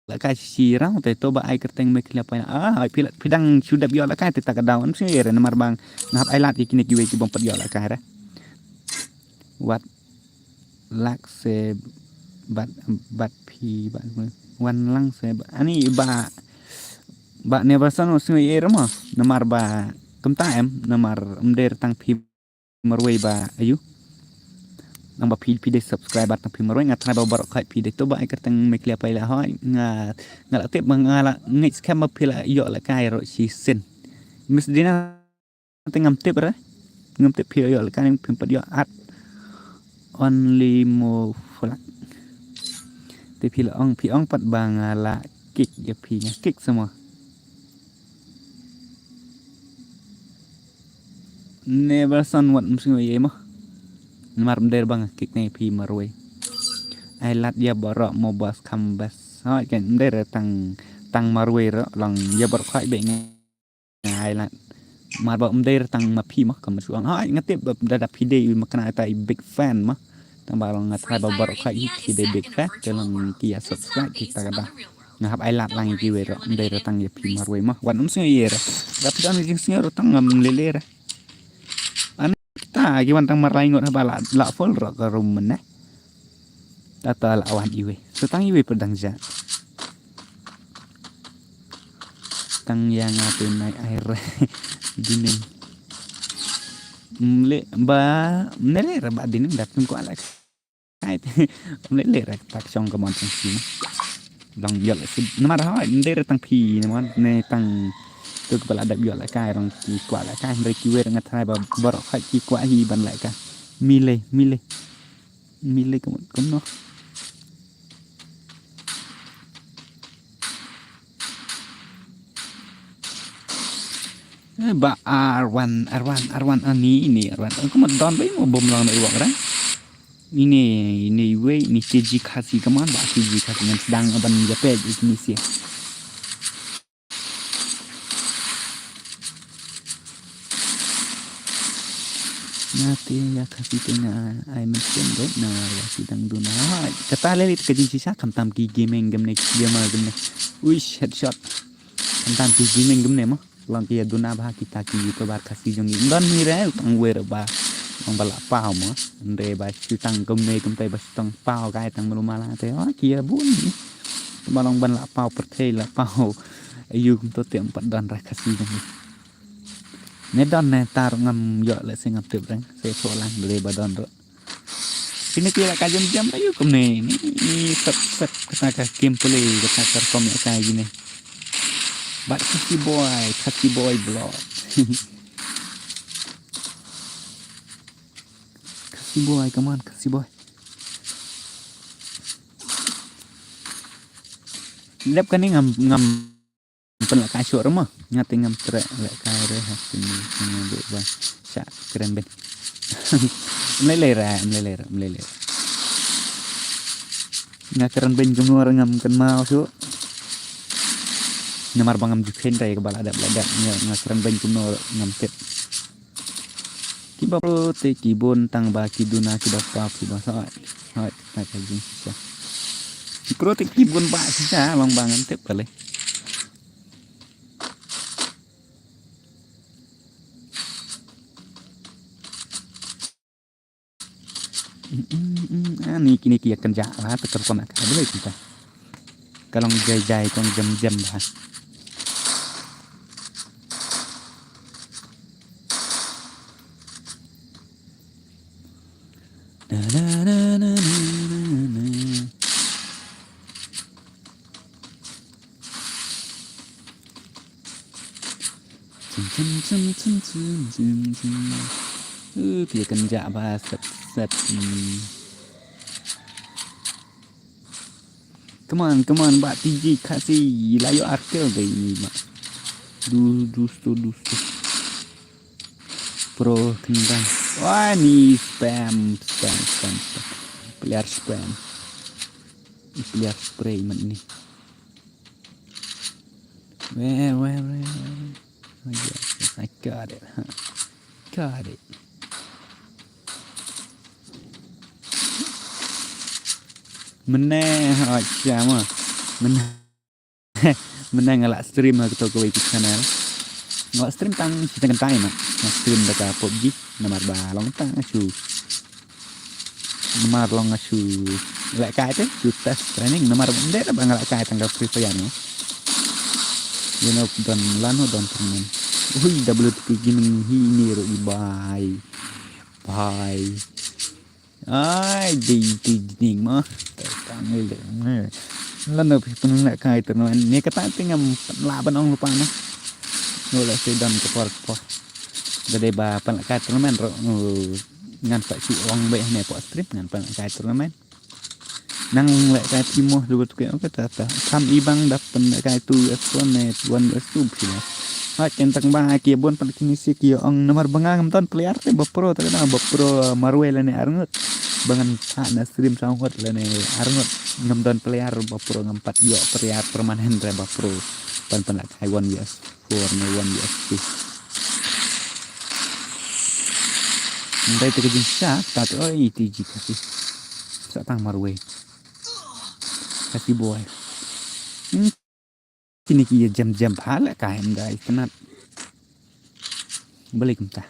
la kai shi rang te to ba ai kyrteng me khlia pai. Ah, phi la phi dang shu dep ïoh la kai te ta ka daw. Ym sngewsih re namar ba nga hap ai lad ïa kine kiwei ki bym pat ïoh la kai re. Wat lak se bat bat phi bat wan lang se ba ani ba ba Neverson ym sngewsih re mo namar ba kumta em namar ym dei re tang phi marwei ba ayu. Nang ba phi phi dei subscriber tang phi marwei nga try ba baroh khoit phi dei to ba ai kyrteng me khlia pai la hoi nga nga la tip ba nga la ngeit skhem ba phi la ïoh la kai ruh shisien. Mes dina te ngam tip re. Ngam tip phi la ïoh la kai phim pat ïoh at only mo flak. Te phi la ong phi ong pat ba nga la kick ïa phi nga kick sa mo. Neverson wat ym sngewsih mo. Namar ym dei re ba nga kick ne phi marwei. Ai lad ïa baroh mo bas kham bas. Hoi kan ym dei re tang tang marwei ruh long ïa baroh khoit beit nga ai lad. Namar ba ym dei re tang ma phi mo kam shu ong hoi nga tip ba da da phi dei ma kane ta i big fan mo. Tang ba long nga try ba baroh khoit hi phi dei big fan te long ki ïa subscribe ki ta ka da. Nga hap ai lad lang ïa kiwei ruh ym dei re tang ïa phi marwei mo wat ym sngewsih re. Da phi don jingsngew ruh tang ngam lei lei re. Ani kita ki wan tang mar lai ngut haba la la full ruh ka room mane. Tata la wan iwei. So tang iwei pat dang ja. Tang ïa nga te nai ai re. Dining. Mle ba mne le re ba dining da pun ko alak. Ai te mle le re tak shong ka mon tang sini. Dang ïoh le sud namar ha mne re tang phi namar ne tang tu ba la dap ïoh le kai rong ki kwah le kai hynrei ki wer nga try ba baroh khoit ki kwah hi ban le kai. Mile mile. Mile ka mon kumno. Eh, ba arwan arwan arwan ani ini arwan. Kumno don ba imo bom lang na iwak ra. Ini ini iwei ini T G Khasi kaman ba T G Khasi ngan sedang aban japet ini sia. Nga te ïa Khasi te nga ai mention dei na ïa ki dang duna. Kata le lit ka jingshisha khamtam ki gaming gamne ki gamer gamne. Uish headshot. Khamtam ki gaming gamne mo. Long ki ïa duna ba kita ki YouTuber Khasi jong ngi. Don ni re tang wer ba. Long ba la paw mo. Nde ba shu tang gamne kumtai ba shu tang paw kai tang malu mala te. Oh ki ïa bun ni. Ba long ban la paw pyrthei la paw. Ayu kumto te empat don ra Khasi jong ngi. Ne don ne tar ngam ïoh le sing ngam tip reng se so lang dre ba don ro. Sini ki la ka jam jam ayu kumne ni ni sep sep kata ka gameplay kata ka rukom la ka gini. Bat Khasi boy, Khasi boy blog. Khasi boy, come on, Khasi boy. Lep kani ngam ngam Pynlehkai shuh re mo. Nga te ngam treh lehkai re ha sini nga dei ba sha kren ben. Mlei lei re, mlei lei re, mlei lei re. Nga kren ben kumno re ngam kynmaw shuh. Namar ba ngam ju khein re kaba la dep la dep nga nga kren ben kumno re ngam tip. Kiba pro te ki bun tang ba ki duna kiba paw kiba soi. Hoi, ta ka jing shisha. Ki pro te ki bun ba shisha long ba ngam tip kali. Ani kini ki akan ja la te ka rukom ka bele kita. Ka long jai jai kong jem jem ba. Chim, chim, chim, chim, chim. Uh, phi kynjah ba set, set. Hmm. Come on, come on, ba T G Khasi, la ïoh ar kill dei ni ba. Du, du stu, du stu. Pro kynjah. Wah, ni spam, spam, spam, spam. Player spam. Player spray mat ni. Where, where, where, where? Oh, yes, yes, I got it. Huh. Got it. Mynne, oh, siapa? Mynne, mynne nga la stream ha kato kawei ka channel. Nga la stream tang shi tang kyntai ma. Nga stream da ka PUBG. Namar ba long tang shu. Namar long nga shu lehkai te, shu test training. Namar ym dei ba nga lehkai tang ka Free Fire no. You know, don lano don tournament. Ui, W T P Gaming hi ni ro i bai. Bai. Ai, di di ding ma. Tang le. Lano phi pun lehkai tournament. Ni kata te ngam lah ban ong lypa na. Ngo la se don ka por por. Dei ba pynlehkai tournament ro. Ngan pat shu ong beit ne pok stream ngan pynlehkai tournament. Nang lehkai phi mo dei ba tu ke ong kata ta. Kam i bang dap pynlehkai tu S one ne one S two phi la. Ha ken tang ba ki bun pat kini si ki ong namar ba nga ngam don player te ba pro ta na ba pro marwei lane arngut. Ba ngan pat na stream sa ngut lane arngut. Ngam don player ba pro ngam pat ïoh player permanent re ba pro. Pan pynlehkai one V S four ne one V S two. Ndai te ka jingshisha ta te oi ti ji kasi. Sa tang marwei. Kasi boy. Hmm. Kini ki ïa jam jam pha lehkai ndai kynat. Balik kumta.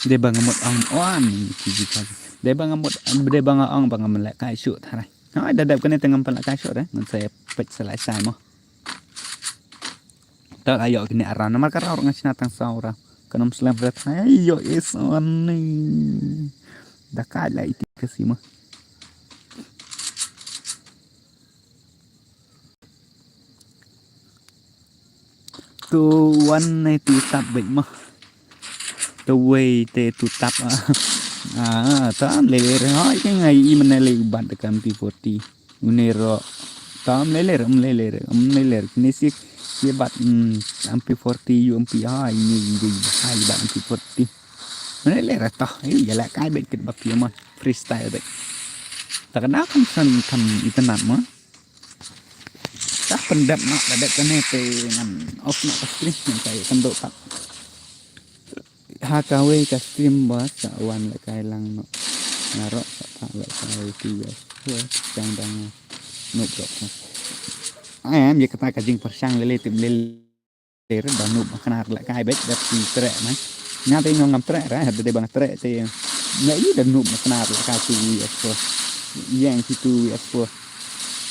Dei ba nga mut ong wan ki ji ka. Dei ba nga mut, dei ba nga ong ba ngam lehkai shuh tharai. Hoi da dep kane te ngam pynlehkai shuh re. Ngan sa peit sa lai sai mo. Ta la ïoh kine arang namar ka rau nga shna tang saw ra. Kan ym slem re tharai ïoh is on ni. Da kai la iti ka sima. Tu wan ne tu tap beit mo. Tu wei te tu tap ah. Ah, tam le le re hoi ke ngai i mane le bat de kam P forty. Une ro tam le le re, um le le re, um le le re. Kine si si bat mm, M P forty yu M P hoi ni ni hoi bat M P forty. Mane le re toh, yu ya la kai beit kit bak yu mo. Freestyle beit. Ta ka na kan san kan internet mo. Tah pyndep noh da dep kane te ngan off noh ka stream ngan kai kynduh pat. Ha kawei ka stream ba sa wan lehkai lang noh. Nga ruh sa pha lehkai tu ïa. Chang dang noob ruh. Ai am ïa kata ka jingpyrshang lele tip lele. Te re da noob ma knar lehkai beit da ti treh ma. Nga te ngam ngam treh re da dei ba nga treh te. Nga i da noob ma knar lehkai tu wi aso. Yang ki tu wi aso.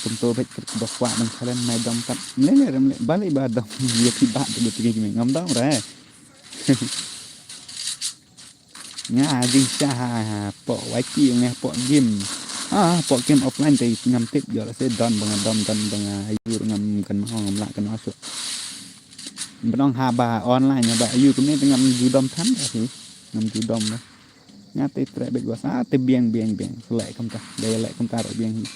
Kum to beit kir ba kwah dang kalen mai dom kat. Mle le re mle bali ba dom. Ïa ti ba tu tu ki ngam dom re. Nga jing sha ha ha pok waiki nga pok game. Ah pok game offline te ngam tip ïoh la se don ba nga dom don ba nga ayur ngam kan ma ngam lah kan ma suk. Benong ha ba online ha ba ayur kumne te ngam ju dom than ka si. Ngam ju dom la. Nga te treh beit wa sa te biang biang biang. Leh kumta. Dei leh kumta ruh biang hi.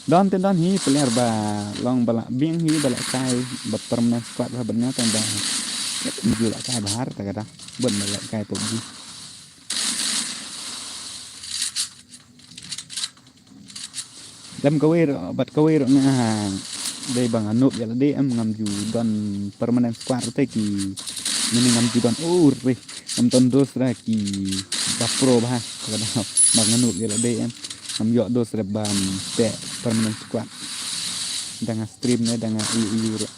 Don te don hi player ba long ba la biang hi ba lehkai ba permanent squad ba ban nga tang ba. Ju lehkai ba har ta ka da. Ban ba lehkai PUBG. Lem kawei ruh, bad kawei ruh nga ha. Dei ba nga noob ïa lade em ngam ju don permanent squad te ki. Mini ngam ju don oh re. Ngam don dos ra ki ba pro ba ha. Ka da ba nga noob ïa lade em. Ngam ïoh dos ra ban te permanent squad. Da nga stream ne da nga iu iu ruh.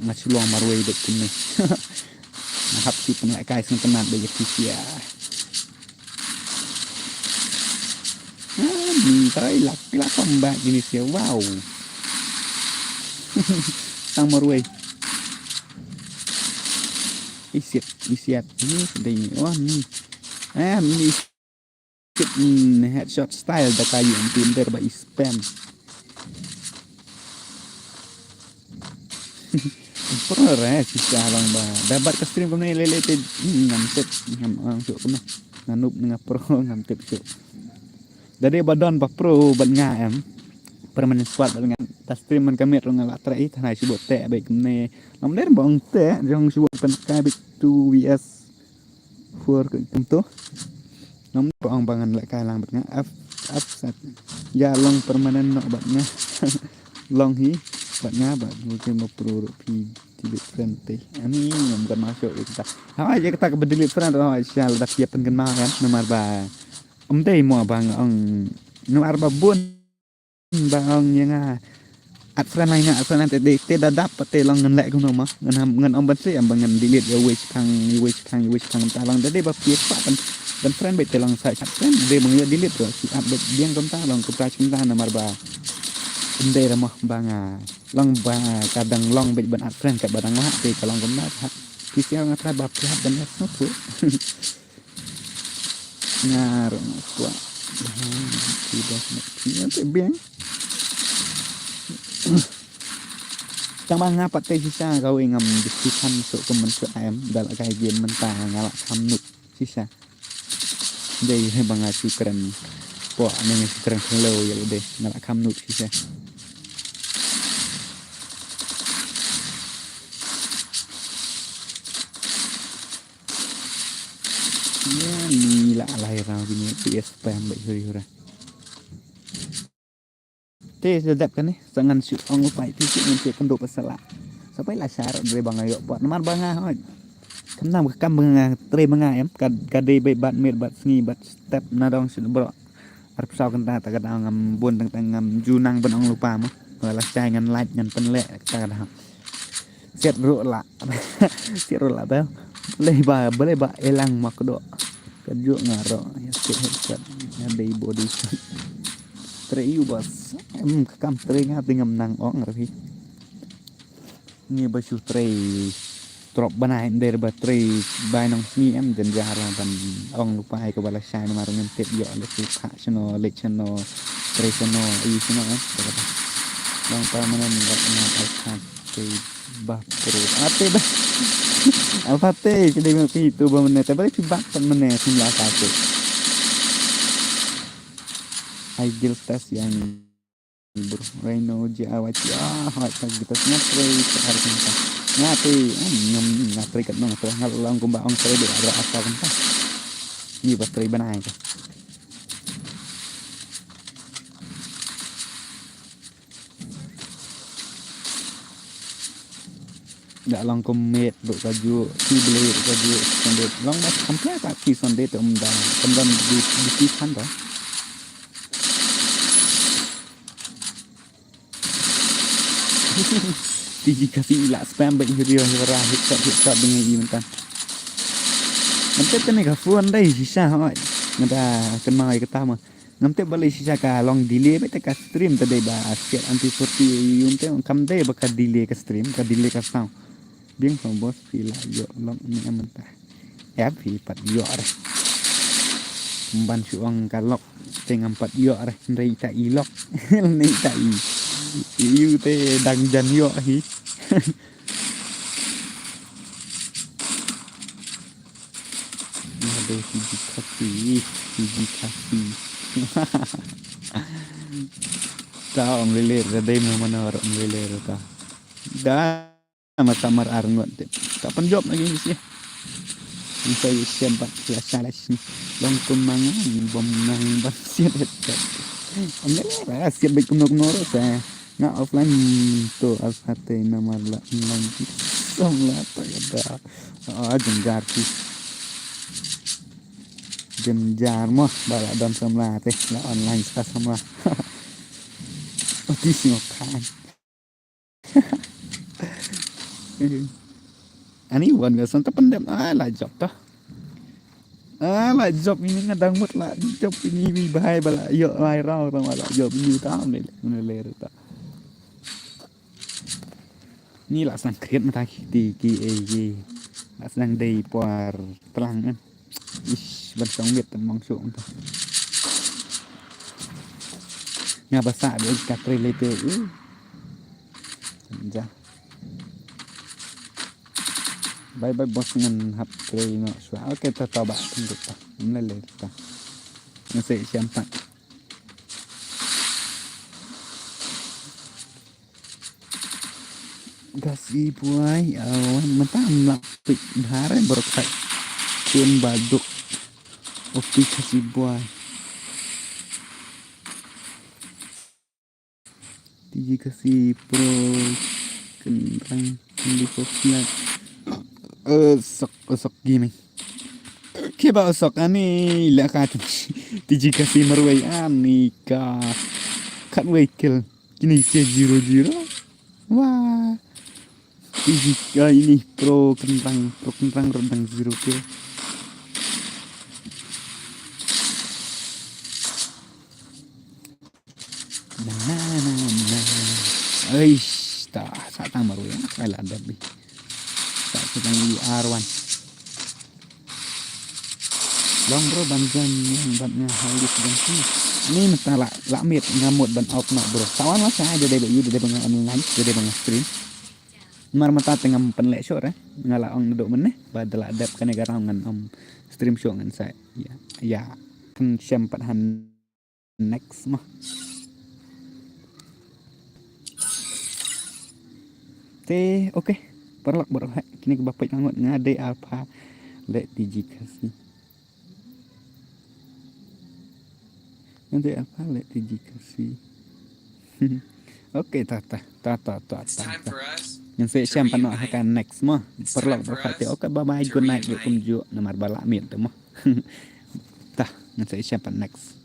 Nga shu long marwei bad kumne. Nga hap shu pynlehkai sngewtynnat bad ïa ki sia. Ah, ni trai lak lak pam bad kini sia wow. Tang marwei. Isiat, isiat. Ni sedai ni. Wah ni. Ah, ni. kit, mm, headshot style da ka ïa em pin der ba i spam. Pro re shisha long ba da bad ka stream kumne lele te, mm, ngam tip, ngam ong shuh kumne. Nga noob ne nga pro ngam tip shuh. Da dei ba don ba pro bad nga em. Permanent squad bad nga. Ta stream man ka miet ruh nga la trei thanai shu bot te bad kumne. Ngam der ba ong te jong shu bot pen kai bad two V S four kumto. Ngam der ba ong ba ngan leh kai lang bad nga. Up, upset. Ïa long permanent noh bad nga. Long hi bad nga bad ngu ke ma pro ruh phi delete friend te. Ani ngam kan masuk ïa kata. Ha ïa kata ka ba delete friend ruh ha shisha lada phi ïa pynkan ma kan namar ba. Em dei mo ba nga ong namar ba bun ba ong ïa nga add friend lai nga add friend lai te dei te da dap te long ngan leh kumno ma ngan ham ngan ong ban sih em ba ngan delete ïa wei shipang ïa wei shipang ïa wei shipang ta long da dei ba phi pa ban ban friend bad te long sa add friend dei ba ngan ïa delete ruh shi add bad biang kumta long kumta shi kumta namar ba em dei ra mo ba nga long ba ka dang long bad ban add friend kat ba dang lah te ka long kumta ha phi sia nga try ba phi hap ban leh snow tu. Nga ruh nga kwah. Tidak nak punya tu biang. Tang ba nga pat te shisha kawei ngam diskusan so ka men so em dal ka game mynta nga la kham nuk shisha. Dei ba nga shu kren po ne nga shu kren hello ïa lade nga la kham nuk shisha. Ïa ni la alai rau kine P S pem ba huri hura. Te sa dep kane sa ngan shu ong u pai ti shu ngan shu kyndup sa la. Sa pai la shar dre ba nga ïoh pat namar ba nga hoi. Kam nam ka kam ba nga tre ba nga em ka ka dei bai bat mir bat sngi bat step na dong shu bro. Arphew saw kynta ta ka dang ngam bun teng teng ngam ju nang ban ong lypa mo. Ba la shai ngan lait ngan pynleh ta ka dang. Siat ruh la. Siat ruh la bel. Balei ba balei ba elang ma kdo. Ka juk nga ruh ïa siat headshot ïa dei body shot. Trei ïu bas. Em ka kam trei nga te ngam nang ong ruh hi. Ngi ba shu trei. Trop bnai em dei ba trei bai nong sngi em jan jar ban ong lypa ïa ka ba la shai namar ngim tip ïoh la shu phah shano leit shano trei shano ïa shano em. Long permanent ba nga ai khat trei ba pro ate ba. Alpha te sdei ma pi tu ba mene te ba leit bak pat mene sim la ka te. Ai gil test yang Bro, Rhino J R Y T. Ah, hoi ta kita semua trei sehari kenta. Ngati, hmm, ngam ngam trei kat nong trei ngal long kumba ong trei de abra asa kenta. Ni ba trei bnai ka. Da long kum met duk ka ju, ki beli duk ka ju, sandit. Long ba sampai tak ki sandit um da. Kembang di di ki kan da. Tiji kasi ila spam ba injury hira hit shot hit shot dengan i mentang. Mentang kena ka phone dai shisha hoi. Ngada kena ai kata ma. Ngam te balei shisha ka long delay ba te ka stream ta dei ba siat anti forty yum te kam dei ba ka delay ka stream ka delay ka sound. Biang sound boss phi la ïoh long ni am ta. Ïa phi pat ïoh re. Ban shu ong ka lok te ngam pat ïoh re. Ndai ta i lok. Ni ta i. Yu te dang jan ïoh hi. Ada Fiji Coffee, Fiji Coffee. Ta ong lele, ada mana mana ong lele ta. Da ma samar ar ngot te. Ta penjop lagi ni sih. Bisa yu siap bat la salah sini. Long kum mangan bom nang bat siap. Ong lele ra siap baik kumno kumno ra sa. Nga offline to as hate namar la online. Samla ta kada. Ah, jenggar ki. Jenggar mo bala don samla te la online sa samla. Oti singok kan. Ani wan ga santa pendem ah la jop ta. Ah la jop ini nga dang mut la jop ini wi bahai bala yo lai rau tang la jop ini ta ne ne le ta. Ni la sang kriat mata ki ti ki e ki. La sang dei por tlang kan. Ish ban sang miet tang mong suk mata. Nga ba sah dei ka trei lei te. Uh. Ja. Bye bye boss, ngan hap trei noh shuwa. Okay, ta ta ba tunggu ta. Mlele ta. Ngan sa ïashem pat. Khasi bwai, awan mynta ym lah peit bha re baroh khat. Tun baduk. Oke, Khasi bwai. T G Khasi Pro Kynrang Kynrang Pro Flag. Eh, sok, sok gaming. Kiba sok ani la ka T G Khasi marwei ani ka. Khatwei kill. Kine sia zero zero. Wah. T G, ah, ini Pro Kynrang, Pro Kynrang ruh dang zero kill. Na, na, na, na. Eish, ta, sa tang marwei, ah, kai la dep bi. Sa, sa tang U R one. Long bro, ban join yang ban nga hal dis ban sini. Ni mynta la, la miet nga mut ban off noh bro. Sa wan la sa, da dei ba ïa, da dei ba nga online, da dei ba nga stream. Mar mynta te ngam pynleh shuh re. Nga la ong naduh mynne ba da la dep kane ka round ngan ym stream shuh ngan sa. Ya, ya. Kan shem pat han next mo. Te, okay. Paralok baroh, kine kiba peit hangne nga dei Alpha leh T G Khasi. Nga dei Alpha leh T G Khasi. Okay, ta ta ta ta ta ta. Ngan sa ïashem pat noh ha ka next mo. Paralok baroh te. Okay, bye bye, good night, kumjuh, namar ba la miet te mo. Ta, ngan sa ïashem pat next.